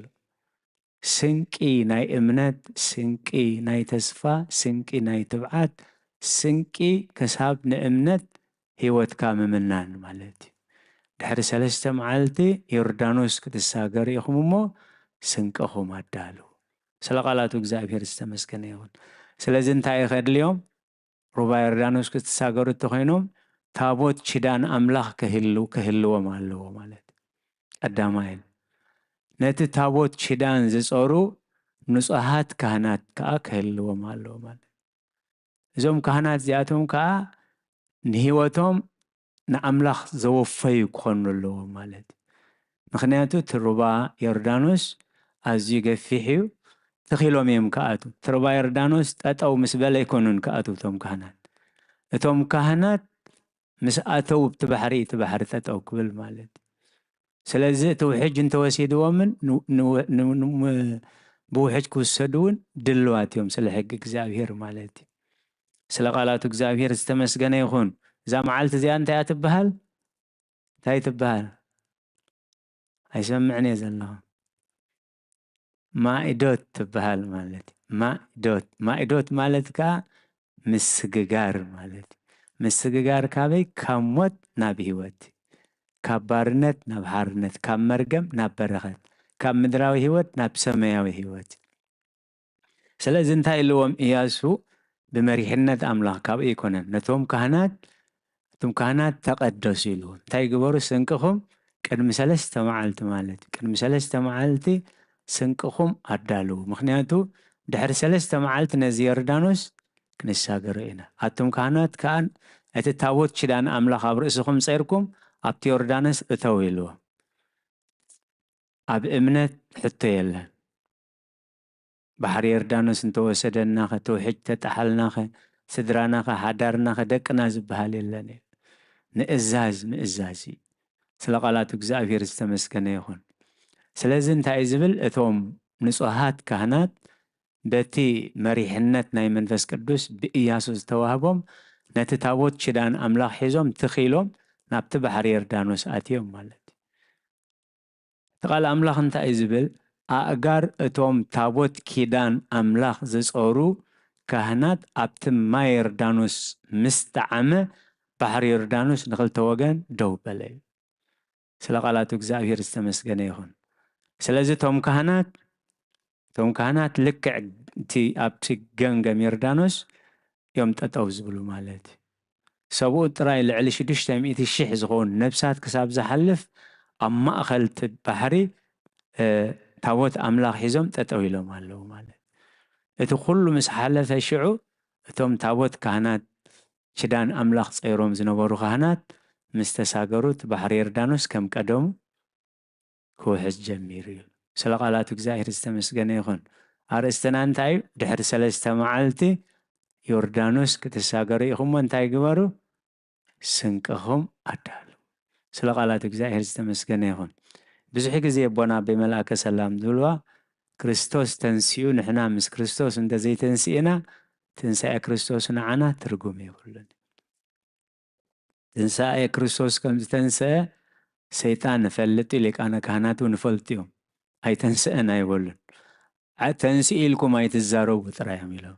ስንቂ ናይ እምነት፣ ስንቂ ናይ ተስፋ፣ ስንቂ ናይ ትብዓት፣ ስንቂ ክሳብ ንእምነት ህይወትካ ምምናን ማለት እዩ። ድሕሪ ሰለስተ መዓልቲ ዮርዳኖስ ክትሳገሩ ኢኹም እሞ ስንቅኹም ኣዳልዉ። ስለ ቃላቱ እግዚኣብሔር ዝተመስገነ ይኹን። ስለዚ እንታይ እዩ ከድልዮም? ሩባ ዮርዳኖስ ክትሳገሩ እንተኾይኖም፣ ታቦት ኪዳን ኣምላኽ ክህሉ-፣ ክህልዎም ኣለዎ ማለት እዩ። ቀዳማይን ነቲ ታቦት ኪዳን ዝጸሩ ንጹሃት ካህናት ከኣ ክህልዎም ኣለዎ ማለት እዩ። እዞም ካህናት እዚኣቶም ከኣ ንህይወቶም ንኣምላኽ ዘወፈዩ ክኾኑ ኣለዎም ማለት እዩ። ምኽንያቱ እቲ ሩባ ዮርዳኖስ ኣዝዩ ገፊሕ እዩ። ትኽ ኢሎም እዮም ክኣትዉ። እቲ ሩባ ዮርዳኖስ ጠጠው ምስ በለ ኣይኮኑን ክኣትዉ እቶም ካህናት። እቶም ካህናት ምስ ኣተው ኣብቲ ባሕሪ፣ እቲ ባሕሪ ጠጠው ክብል ማለት እዩ። ስለዚ እቲ ውሕጅ እንተወሲድዎምን ን-፣ ን-፣ ን-፣ ን-፣ ም-፣ ብውሕጅ ክውሰዱ እውን ድልዋት እዮም ስለ ሕጊ እግዚኣብሔር ማለት እዩ። ስለ ቃላቱ እግዚኣብሔር ዝተመስገነ ይኹን። እዛ መዓልቲ እዚኣ እንታይ እያ ትበሃል? እንታይ ትበሃል? ኣይሰምዕን እየ ዘለኹ። ማኢዶት ትበሃል ማለት እዩ። ማኢዶት፣ ማኢዶት ማለት ከኣ ምስግጋር ማለት እዩ። ምስግጋር ካበይ? ካብ ሞት ናብ ህይወት፣ ካብ ባርነት ናብ ሓርነት፣ ካብ መርገም ናብ በረኸት፣ ካብ ምድራዊ ህይወት ናብ ሰማያዊ ህይወት። ስለዚ እንታይ ኢልዎም እያሱ? ብመሪሕነት ኣምላኽ ካብኡ ኣይኮነን። ነቶም ካህናት፣ እቶም ካህናት ተቐደሱ ኢልዎም። እንታይ ግበሩ? ስንቅኹም ቅድሚ ሰለስተ መዓልቲ ማለት እዩ። ቅድሚ ሰለስተ መዓልቲ ስንቅኹም ኣዳልዉ። ምኽንያቱ ድሕሪ ሰለስተ መዓልቲ ነዚ ዮርዳኖስ ክንሳገሮ ኢና። ኣቱም ካህናት ከኣ እቲ ታቦት ኪዳን ኣምላኽ ኣብ ርእስኹም ጸይርኩም ኣብቲ ዮርዳኖስ እተው ኢልዎም። ኣብ እምነት ሕቶ የለን። ባሕሪ ዮርዳኖስ እንተወሰደናኸ፣ ትውሕጅ ተጣሓልናኸ፣ ስድራናኸ፣ ሓዳርናኸ፣ ደቅና ዝበሃል የለን እዩ። ንእዛዝ ምእዛዝ እዩ። ስለ ቃላቱ እግዚኣብሔር ዝተመስገነ ይኹን። ስለዚ እንታይ እዩ ዝብል? እቶም ንጹሃት ካህናት በቲ መሪሕነት ናይ መንፈስ ቅዱስ ብኢያሱ ዝተዋህቦም ነቲ ታቦት ኪዳን ኣምላኽ ሒዞም ትኽ ኢሎም ናብቲ ባሕሪ ዮርዳኖስ ኣትዮም ማለት እዩ። እቲ ቃል ኣምላኽ እንታይ እዩ ዝብል? ኣእጋር እቶም ታቦት ኪዳን ኣምላኽ ዝጾሩ ካህናት ኣብቲ ማይ ዮርዳኖስ ምስ ጠዓመ፣ ባሕሪ ዮርዳኖስ ንኽልተ ወገን ደው በለ እዩ። ስለ ቃላቱ እግዚኣብሔር ዝተመስገነ ይኹን። ስለዚ እቶም ካህናት እቶም ካህናት ልክዕ እቲ ኣብቲ ገምገም ዮርዳኖስ እዮም ጠጠው ዝብሉ ማለት እዩ። ሰብኡ ጥራይ ልዕሊ ሽዱሽተ ሚእቲ ሽሕ ዝኸውን ነብሳት ክሳብ ዝሓልፍ ኣብ ማእኸል እቲ ባሕሪ ታቦት ኣምላኽ ሒዞም ጠጠው ኢሎም ኣለዉ ማለት እዩ። እቲ ኩሉ ምስ ሓለፈ ሽዑ እቶም ታቦት ካህናት ኪዳን ኣምላኽ ጸይሮም ዝነበሩ ካህናት ምስ ተሳገሩ እቲ ባሕሪ ዮርዳኖስ ከም ቀደሙ ክውሕዝ ጀሚሩ እዩ። ስለ ቃላቱ እግዚኣብሔር ዝተመስገነ ይኹን። ኣርእስትና እንታይ እዩ? ድሕሪ ሰለስተ መዓልቲ ዮርዳኖስ ክትሳገሩ ኢኹሞ እንታይ ግበሩ? ስንቅኹም ኣዳሉ። ስለ ቃላቱ እግዚኣብሔር ዝተመስገነ ይኹን። ብዙሕ ግዜ ኣቦና ኣቦይ መልኣከ ሰላም ዝብልዋ ክርስቶስ ተንሲኡ ንሕና ምስ ክርስቶስ እንተዘይተንሲእና ትንሳኤ ክርስቶስ ንዓና ትርጉም የብሉን። ትንሳኤ ክርስቶስ ከም ዝተንስአ ሰይጣን ይፈልጥ እዩ፣ ሊቃነ ካህናት እውን ይፈልጡ እዮም። ኣይተንስአን ኣይበሉን። ተንስኡ ኢልኩም ኣይትዛረቡ ጥራይ እዮም ኢሎም።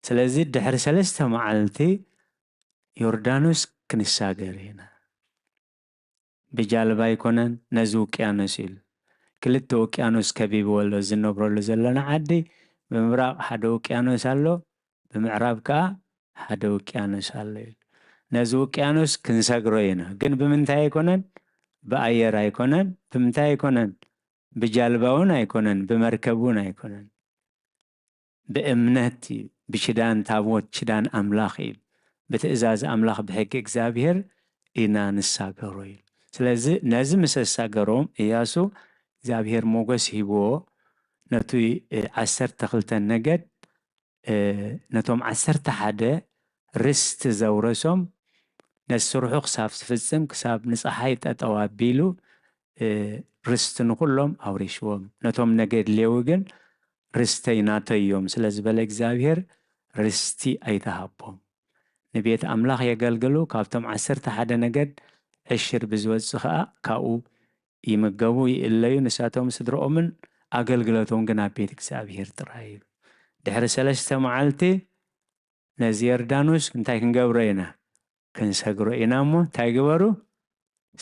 ስለዚ ድሕሪ ሰለስተ መዓልቲ ዮርዳኖስ ክንሳገር ኢና። ብጃልባ ኣይኮነን፣ ነዚ ውቅያኖስ ኢሉ። ክልተ ውቅያኖስ ከቢብዎ ኣሎ፣ ዝነብረሉ ዘለና ዓዲ። ብምብራቕ ሓደ ውቅያኖስ ኣሎ፣ ብምዕራብ ከኣ ሓደ ውቅያኖስ ኣሎ ኢሉ። ነዚ ውቅያኖስ ክንሰግሮ ኢና። ግን ብምንታይ ኣይኮነን? ብኣየር ኣይኮነን። ብምንታይ ኣይኮነን? ብጃልባ እውን ኣይኮነን፣ ብመርከብ እውን ኣይኮነን። ብእምነት እዩ፣ ብኪዳን ታቦት፣ ኪዳን ኣምላኽ እዩ። ብትእዛዝ ኣምላኽ፣ ብሕጊ እግዚኣብሔር ኢና ንሳገሮ እዩ። ስለዚ ነዚ ምስ ኣሳገሮም እያሱ እግዚኣብሔር ሞገስ ሂብዎ፣ ነቲ ዓሰርተ ክልተ ነገድ ነቶም ዓሰርተ ሓደ ርስቲ ዘውረሶም ነቲ ስርሑ ክሳብ ዝፍጽም ክሳብ ንፀሓይ ጠጠው ኣቢሉ ርስቲ ንኩሎም ኣውሪሽዎም። ነቶም ነገድ ሌዊ ግን ርስተይ ናተይ እዮም ስለ ዝበለ እግዚኣብሔር ርስቲ ኣይተሃቦም። ንቤት ኣምላኽ የገልግሉ፣ ካብቶም ዓሰርተ ሓደ ነገድ ዕሽር ብዝወጽእ ኸኣ ካብኡ ይምገቡ ይእለዩ፣ ንሳቶም ስድረኦምን ኣገልግሎቶም ግን ኣብ ቤት እግዚኣብሔር ጥራይ እዩ። ድሕሪ ሰለስተ መዓልቲ ነዚ ዮርዳኖስ እንታይ ክንገብሮ ኢና? ክንሰግሮ ኢና እሞ እንታይ ግበሩ?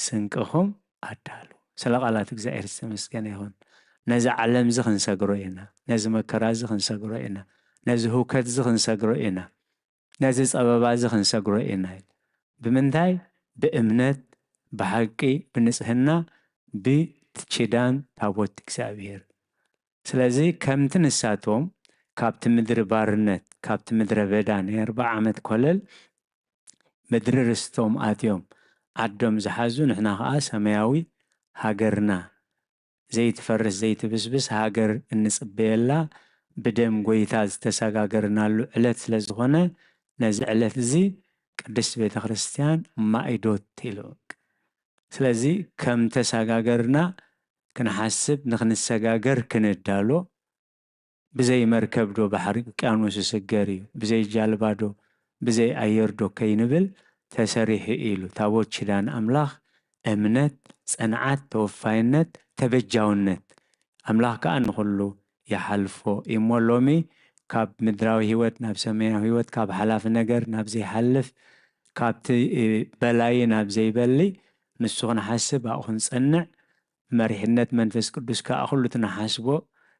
ስንቅኹም ኣዳሉ። ስለ ቃላት እግዚኣብሔር ዝተመስገነ ይኹን። ነዚ ዓለም እዚ ክንሰግሮ ኢና፣ ነዚ መከራ እዚ ክንሰግሮ ኢና፣ ነዚ ህውከት እዚ ክንሰግሮ ኢና፣ ነዚ ጸበባ እዚ ክንሰግሮ ኢና። ብምንታይ? ብእምነት፣ ብሓቂ፣ ብንጽህና፣ ብኪዳን ታቦት እግዚኣብሔር። ስለዚ ከምቲ ንሳቶም ካብቲ ምድሪ ባርነት፣ ካብቲ ምድረ በዳ ናይ ኣርብዓ ዓመት ኮለል ምድሪ ርስቶም ኣትዮም ዓዶም ዝሓዙ፣ ንሕና ኸኣ ሰማያዊ ሃገርና ዘይትፈርስ ዘይትብስብስ ሃገር እንጽበየላ ብደም ጎይታ ዝተሰጋገርናሉ ዕለት ስለ ዝኾነ ነዚ ዕለት እዚ ቅድስት ቤተ ክርስቲያን ማይዶት ኢሉ። ስለዚ ከም ተሰጋገርና ክንሓስብ ንክንሰጋገር ክንዳሎ ብዘይ መርከብ ዶ ባሕሪ ውቅያኖስ ይስገር እዩ? ብዘይ ጃልባ ዶ ብዘይ ኣየር ዶ ከይንብል ተሰሪሑ ኢሉ። ታቦት ኪዳን ኣምላኽ እምነት፣ ጽንዓት፣ ተወፋይነት፣ ተበጃውነት ኣምላኽ ከኣ ንኹሉ ይሓልፎ እሞ ሎሚ ካብ ምድራዊ ህይወት ናብ ሰማያዊ ህይወት ካብ ሓላፊ ነገር ናብ ዘይሓልፍ ካብቲ በላይ ናብ ዘይበሊ ንሱ ክንሓስብ ኣብኡ ክንጸንዕ መሪሕነት መንፈስ ቅዱስ ከኣ ኩሉ እቲ ንሓስቦ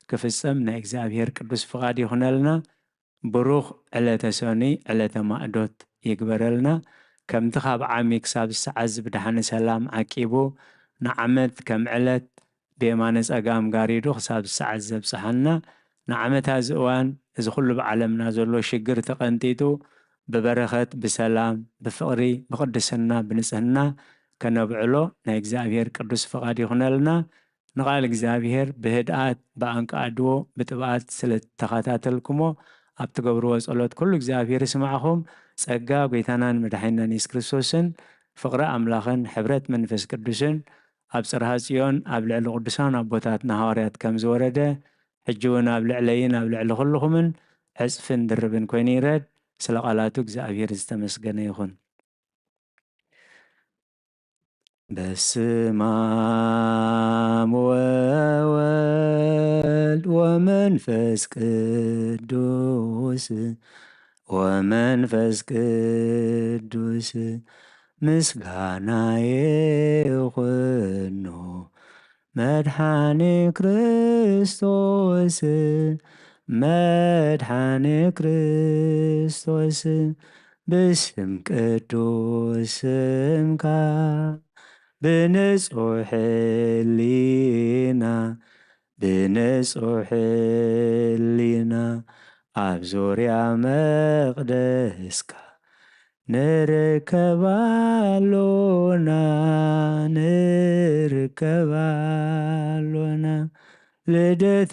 ክፍጸም ናይ እግዚኣብሔር ቅዱስ ፍቓድ ይኹነልና። ብሩኽ ዕለተ ሰኑይ ዕለተ ማእዶት ይግበረልና። ከምቲ ካብ ዓሚ ክሳብ ዝሰዓት እዚ ብደሓን ሰላም ዓቂቡ ንዓመት ከም ዕለት ብየማነ ጸጋም ጋሪዱ ክሳብ ዝሰዓት ዘብጽሓና ንዓመት እዚ እዋን እዚ ኩሉ ብዓለምና ዘሎ ሽግር ተቐንጢጡ ብበረኸት ብሰላም ብፍቕሪ ብቕድስና ብንጽህና ከነብዕሎ ናይ እግዚኣብሔር ቅዱስ ፍቓድ ይኹነልና። ንቓል እግዚኣብሔር ብህድኣት ብኣንቃድዎ ብጥብኣት ስለ ተኸታተልኩሞ ኣብ ትገብርዎ ጸሎት ኩሉ እግዚኣብሔር ይስማዕኹም። ጸጋ ጎይታናን መድሓኒናን የሱስ ክርስቶስን ፍቕሪ ኣምላኽን ሕብረት መንፈስ ቅዱስን ኣብ ጽርሃ ጽዮን ኣብ ልዕሊ ቅዱሳን ኣቦታትና ሃዋርያት ከም ዝወረደ፣ ሕጂ እውን ኣብ ልዕለይን ኣብ ልዕሊ ኩልኹምን ዕጽፍን ድርብን ኮይኑ ይረድ። ስለ ቃላቱ እግዚኣብሔር ዝተመስገነ ይኹን። በስመ አብ ወወልድ ወመንፈስ ቅዱስ፣ ወመንፈስ ቅዱስ ምስጋና ይኹኖ መድኃኔ ክርስቶስ፣ መድኃኔ ክርስቶስ፣ ብስም ቅዱስ ስምካ፣ ብንጹሕ ሕሊና፣ ብንጹሕ ሕሊና፣ ኣብ ዙርያ መቕደስካ ንርከብ ኣሎና፣ ንርከብ ኣሎና። ልደት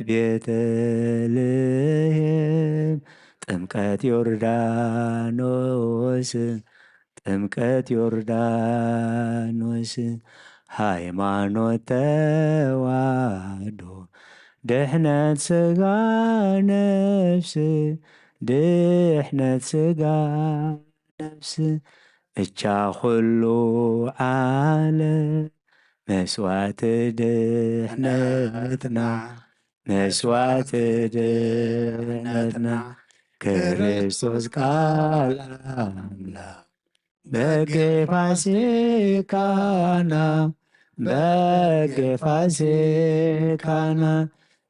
ቤተልሔም፣ ጥምቀት ዮርዳኖስ፣ ጥምቀት ዮርዳኖስ፣ ሃይማኖት ተዋህዶ፣ ድሕነት ስጋ ነፍስ፣ ድሕነት ስጋ ነፍስ፣ እቻ ኩሉ ዓለም መስዋዕቲ ድሕነትና፣ መስዋዕቲ ድሕነትና፣ ክርስቶስ ቃል ኣምላኽ፣ በጌ ፋሲካና፣ በጌ ፋሲካና፣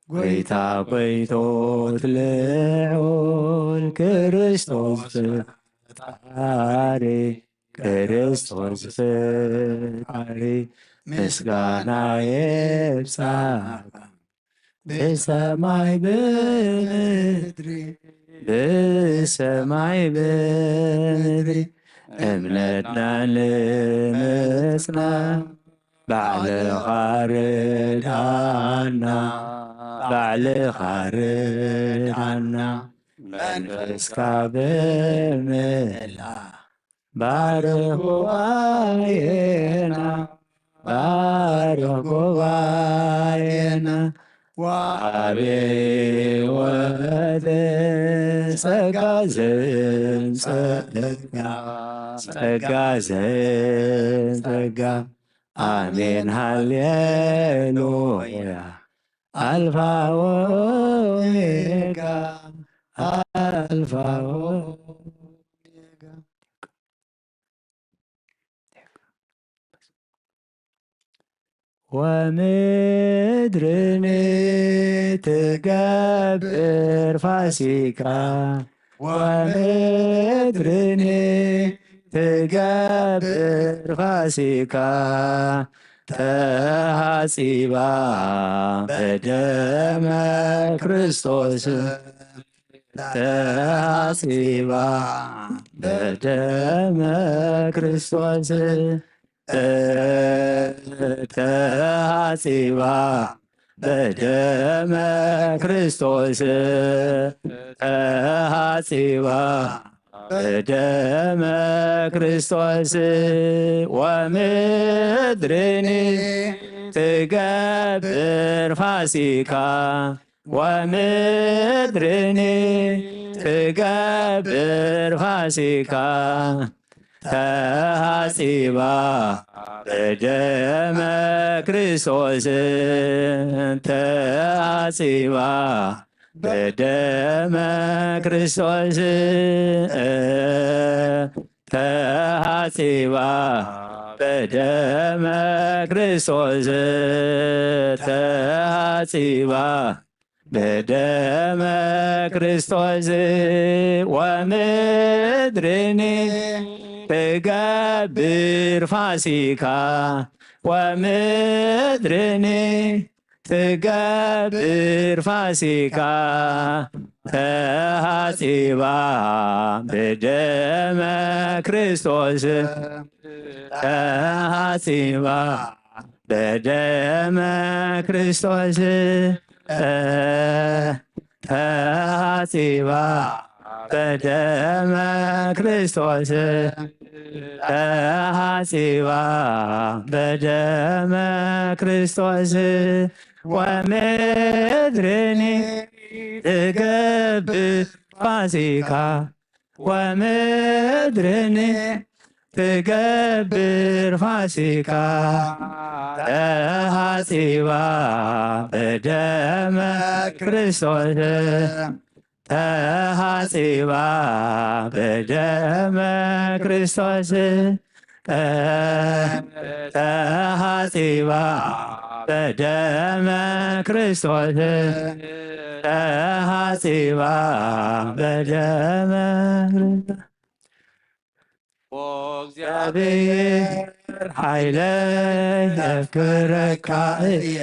ጎይታ ጎይቶት ልዑል ክርስቶስ ፈጣሪ፣ ክርስቶስ ፈጣሪ፣ ምስጋና ይብጻሕካ። ብሰማይ ብምድሪ፣ ብሰማይ ብምድሪ፣ እምነትና ንምጽና፣ ባዕልኻ ርድኣና፣ ባዕልኻ ርድኣና፣ መንፈስካ ብምልኣ፣ ባርኽ ጉባኤና፣ ባርኽ ጉባኤና፣ ወሃቤ ወደ ጸጋ ዘንጸጋ፣ ጸጋ ዘንጸጋ። ኣሜን ሃሌሉያ። ኣልፋ ወኦሜጋ፣ ኣልፋ ወኦሜጋ። ወምድርኒ ትገብር ፋሲካ፣ ወምድርኒ ትገብር ፋሲካ፣ ተሃጺባ በደመ ክርስቶስ፣ ተሃጺባ በደመ ክርስቶስ፣ ተሃጺባ በደመ ክርስቶስ፣ ተሃጺባ በደመ ክርስቶስ፣ ወምድርኒ ትገብር ፋሲካ፣ ወምድርኒ ትገብር ፋሲካ፣ ተሃጺባ በደመ ክርስቶስ፣ ተሃጺባ በደመ ክርስቶስ፣ ተሃጺባ በደመ ክርስቶስ፣ ተሃጺባ በደመ ክርስቶስ፣ ወምድርኒ ትገብር ፋሲካ፣ ወምድርኒ ትገብር ፋሲካ፣ ተሃጺባ በደመ ክርስቶስ፣ ተሃጺባ በደመ ክርስቶስ፣ ተሃጺባ በደመ ክርስቶስ፣ ተሃጺባ በደመ ክርስቶስ ወምድርኒ ትገብር ፋሲካ ወምድርኒ ትገብር ፋሲካ ተሃጺባ በደመ ክርስቶስ ተሃጺባ በደመ ክርስቶስ ተሃጺባ በደመ ክርስቶስ ተሃጺባ በደመ ክርስቶስ። ኦ እግዚኣብሔር ሓይለይ የፍቅረካ እየ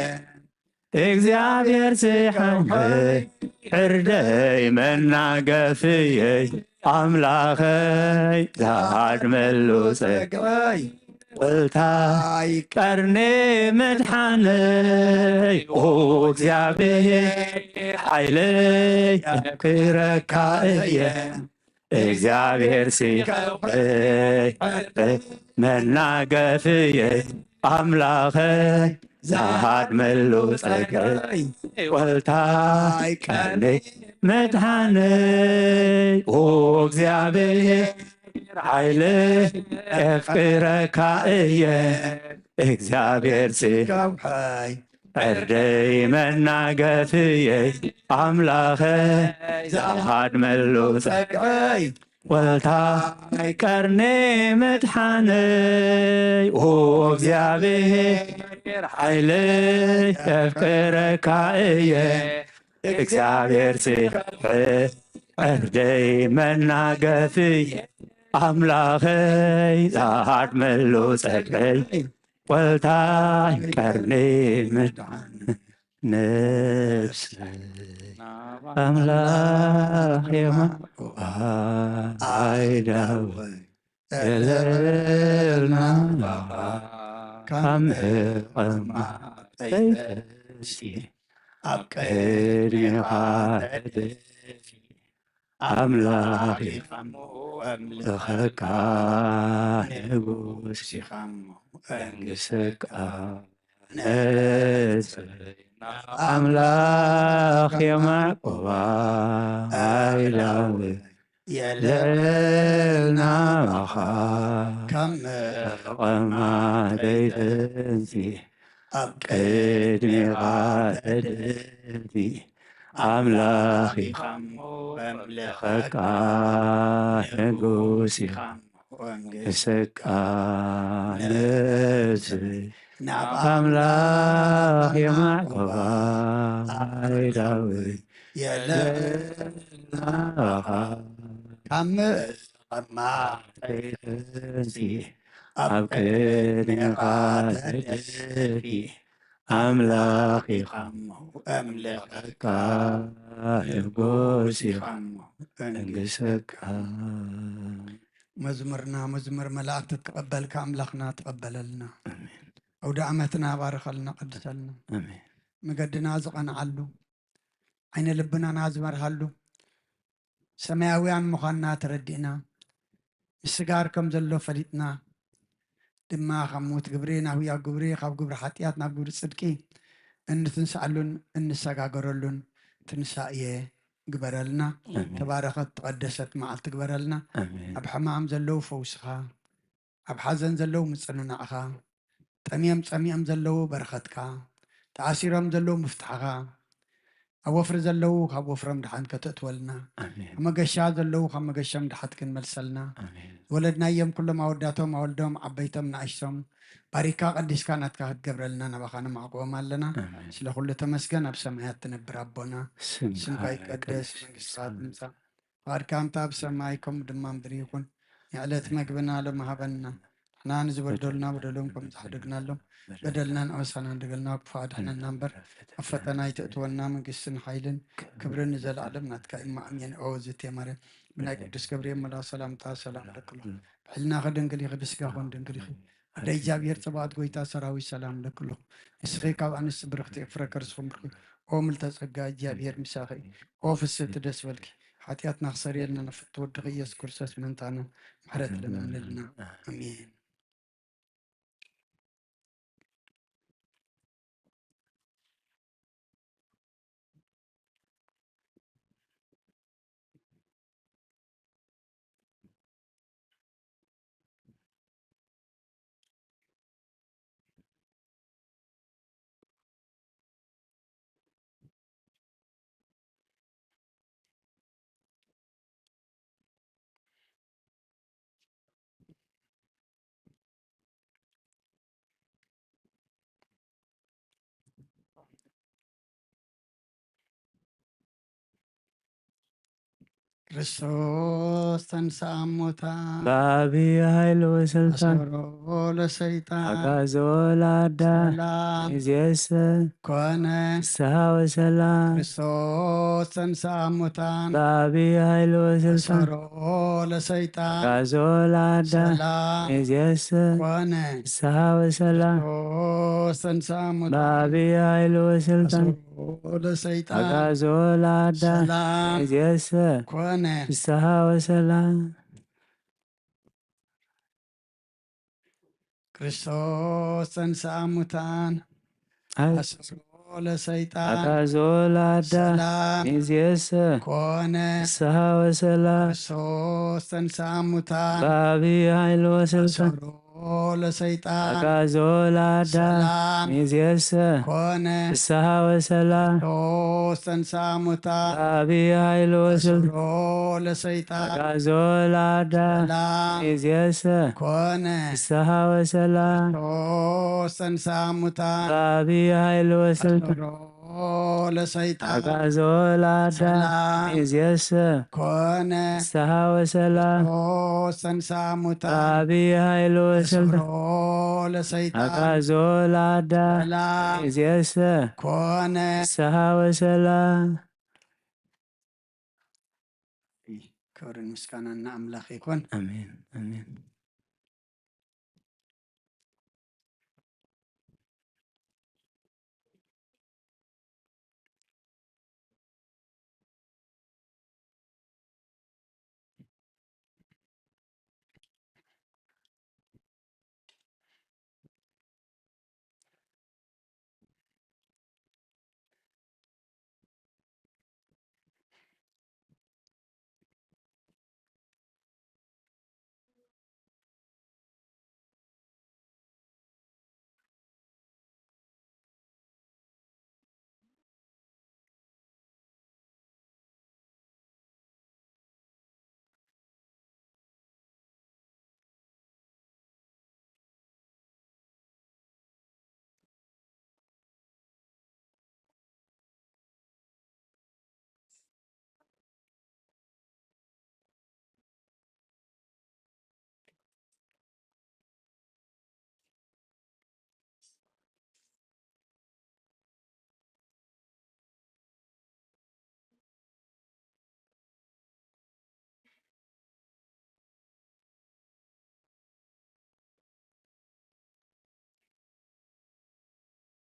እግዚኣብሔር ስሕንኸይ ዕርደይ መናገፍየይ ኣምላኸይ ዝሃድመሉ ጸጋይ ወልታይ ቀርኒ ምድሓነይ ኦ እግዚኣብሔር ሓይለይ የፍቅረካ እየ እግዚኣብሔር ስሕንኸይ መናገፍየይ ኣምላኸይ ዝሃድመሉ ጸጋይ ወልታይ ቀርኒ ምድሓነይ ኦ እግዚኣብሔር ሓይለ የፍቅረካ እየ እግዚኣብሔር ስሕንኸይ ዕርደይ መናገፍየይ ኣምላኸይ ዝሃድመሉ ጸጋይ ወልታይ ቀርኒ ምድሓነይ ኦ እግዚኣብሔር ሓይለይ የፍቅረካ እየ እግዚኣብሔር ስሕንኸይ ዕርደይ መናገፍየይ ኣምላኸይ ዝሃድመሉ ጸጋይ ወልታይ ቀርኒ ምድሓን ነፍሰይ ኣምላኽ የማዋ ኣይዳወይ የለልና ካብ መቐማጠይ ተሲ ኣብ ቅድሜኻ ተደፊ ኣምላኽ ይኻሞ ኣምልኸካ ንጉስ ይኻሞ መንግሰካ ነጽና ኣምላኽ የማቆባ ኣይላዊ የለልና ኻ ካብ መቐማ ደይተንሲ ኣብ ቅድሜኻ ተደፊ ኣምላኽ ኢኻ እሞ ኣምልኸካ ንጉስ ኢኻ እሞ መንግስካ ነፍሲ ናብ ኣምላኽ የማዕቆባ ኣይዳዊ የለናኻ ካብ መቐማ ደይተንሲ ኣብ ቅድሜኻ ተደፊ ኣምላኽ ኢኻ እሞ ኣምልኸካ ንጉስ ኢኻ እሞ መንግሰካ መዝሙርና መዝሙር መላእክቲ ትቀበልካ ኣምላኽና ትቀበለልና ኣውደ ዓመትና ባርኸልና ቀድሰልና መገድና ዝቐንዓሉ ዓይነ ልብናና ዝመርሃሉ ሰማያውያን ምዃንና ተረዲእና ምስጋር ከም ዘሎ ፈሊጥና ድማ ካብ ሞት ግብሪ ናብ ህያው ግብሪ ካብ ግብሪ ሓጢኣት ናብ ግብሪ ጽድቂ እንትንስኣሉን እንሰጋገረሉን ትንሳኤ ግበረልና ተባረኸት ተቐደሰት መዓልቲ ግበረልና ኣብ ሕማም ዘለዉ ፈውስኻ ኣብ ሓዘን ዘለዉ ምጽንናዕኻ ጠምዮም ጸሚኦም ዘለዉ በረኸትካ ተኣሲሮም ዘለዉ ምፍታሕኻ ኣብ ወፍሪ ዘለዉ ካብ ወፍሮም ድሓን ከተእትወልና ኣብ መገሻ ዘለዉ ካብ መገሻም ድሓት ክንመልሰልና ዝወለድናዮም ኩሎም ኣወዳቶም ኣወልዶም ዓበይቶም ንኣሽቶም ባሪካ ቀዲስካ ናትካ ክትገብረልና ናባኻ ነማዕቆቦም ኣለና ስለ ኩሉ ተመስገን ኣብ ሰማያት ትነብር ኣቦና ስምካ ይቀደስ መንግስትካ ትምጻእ ፍቓድካ እንተ ኣብ ሰማይ ከምኡ ድማ ምድሪ ይኹን ንዕለት መግብና ሎም ሃበና ንሕና ንዝበደሉና በደሎም ከም ዝሓደግናሎም በደልና ንኣበሳና ንደገልና ክፉ ኣድሕነና እምበር ኣብ ፈተና ኣይተእትወና መንግስትን ሓይልን ክብርን ንዘለኣለም ናትካ እዩ ኣሜን ኦ ዝቴ ማርያም ብናይ ቅዱስ ገብርኤል መልኣ ሰላምታ ሰላም ለክሎ ብሕልና ከደንግል ይኺ ብስጋ ኮን ድንግል ይኺ ኣደ እግዚኣብሔር ጸባኦት ጎይታ ሰራዊት ሰላም ለክሎ ንስኺ ካብ ኣንስቲ ብርኽቲ ፍረ ከርስኹም ብርኺ ኦ ምልተ ጸጋ እግዚኣብሔር ምሳኺ ኦ ፍስህቲ ደስ በልኪ ሓጢኣትና ክሰርየልና ንፍትወድኺ ኢየሱስ ክርስቶስ ምእንታና ምሕረት ለምንልና። ኣሜን። ክርስቶስ ተንሥአ እሙታን። ብዓቢይ ኃይል ወስልጣን። አሰሮ ለሰይጣን። አግዓዞ ለአዳም። ሰላም። ይእዜሰ። ኮነ። ፍስሐ ወሰላም። ክርስቶስ ተንሥአ እሙታን። ብዓቢይ ኃይል ወስልጣን። አሰሮ ለሰይጣን። አግዓዞ ለአዳም። ሰላም። ይእዜሰ። ኮነ። ፍስሐ ወሰላም። ክርስቶስ ተንሥአ እሙታን። ብዓቢይ ኃይል ወስልጣን። አሰሮ ለሰይጣን። አግዓዞ ለአዳም። ሰላም። ይእዜሰ። ኮነ። ፍስሐ ወሰላም። ክርስቶስ ተንሥአ እሙታን። አይ- አሰሮ ለሰይጣን። አግዓዞ ለአዳም። ሰላም። ይእዜሰ። ኮነ። ፍስሐ ወሰላም። ክርስቶስ ተንሥአ እሙታን። ብዓቢይ ኃይል ወስልጣን። አሰሮ ለሰይጣን። አግዓዞ ለአዳም። ሰላም። ይእዜሰ። ኮነ። ፍስሐ ወሰላም። ክርስቶስ ተንሥአ እሙታን። ብዓቢይ ኃይል ወስልጣን። አሰሮ ለሰይጣን። አግዓዞ ለአዳም። ሰላም። ይእዜሰ። ኮነ። ፍስሐ ወሰላም። ክርስቶስ ተንሥአ እሙታን። ብዓቢይ ኃይል ወስልጣን። አሰሮ ለሰይጣን። አግዓዞ ለአዳም። ሰላም። ይእዜሰ። ኮነ። ፍስሐ ወሰላም። ክርስቶስ ተንሥአ እሙታን። ብዓቢይ ኃይል ወስልጣን። አሰሮ ለሰይጣን። አግዓዞ ለአዳም። ሰላም። ይእዜሰ። ኮነ። ፍስሐ ወሰላም። ክብርን ምስጋናን ንኣምላኽ ይኹን። ኣሜን፣ ኣሜን።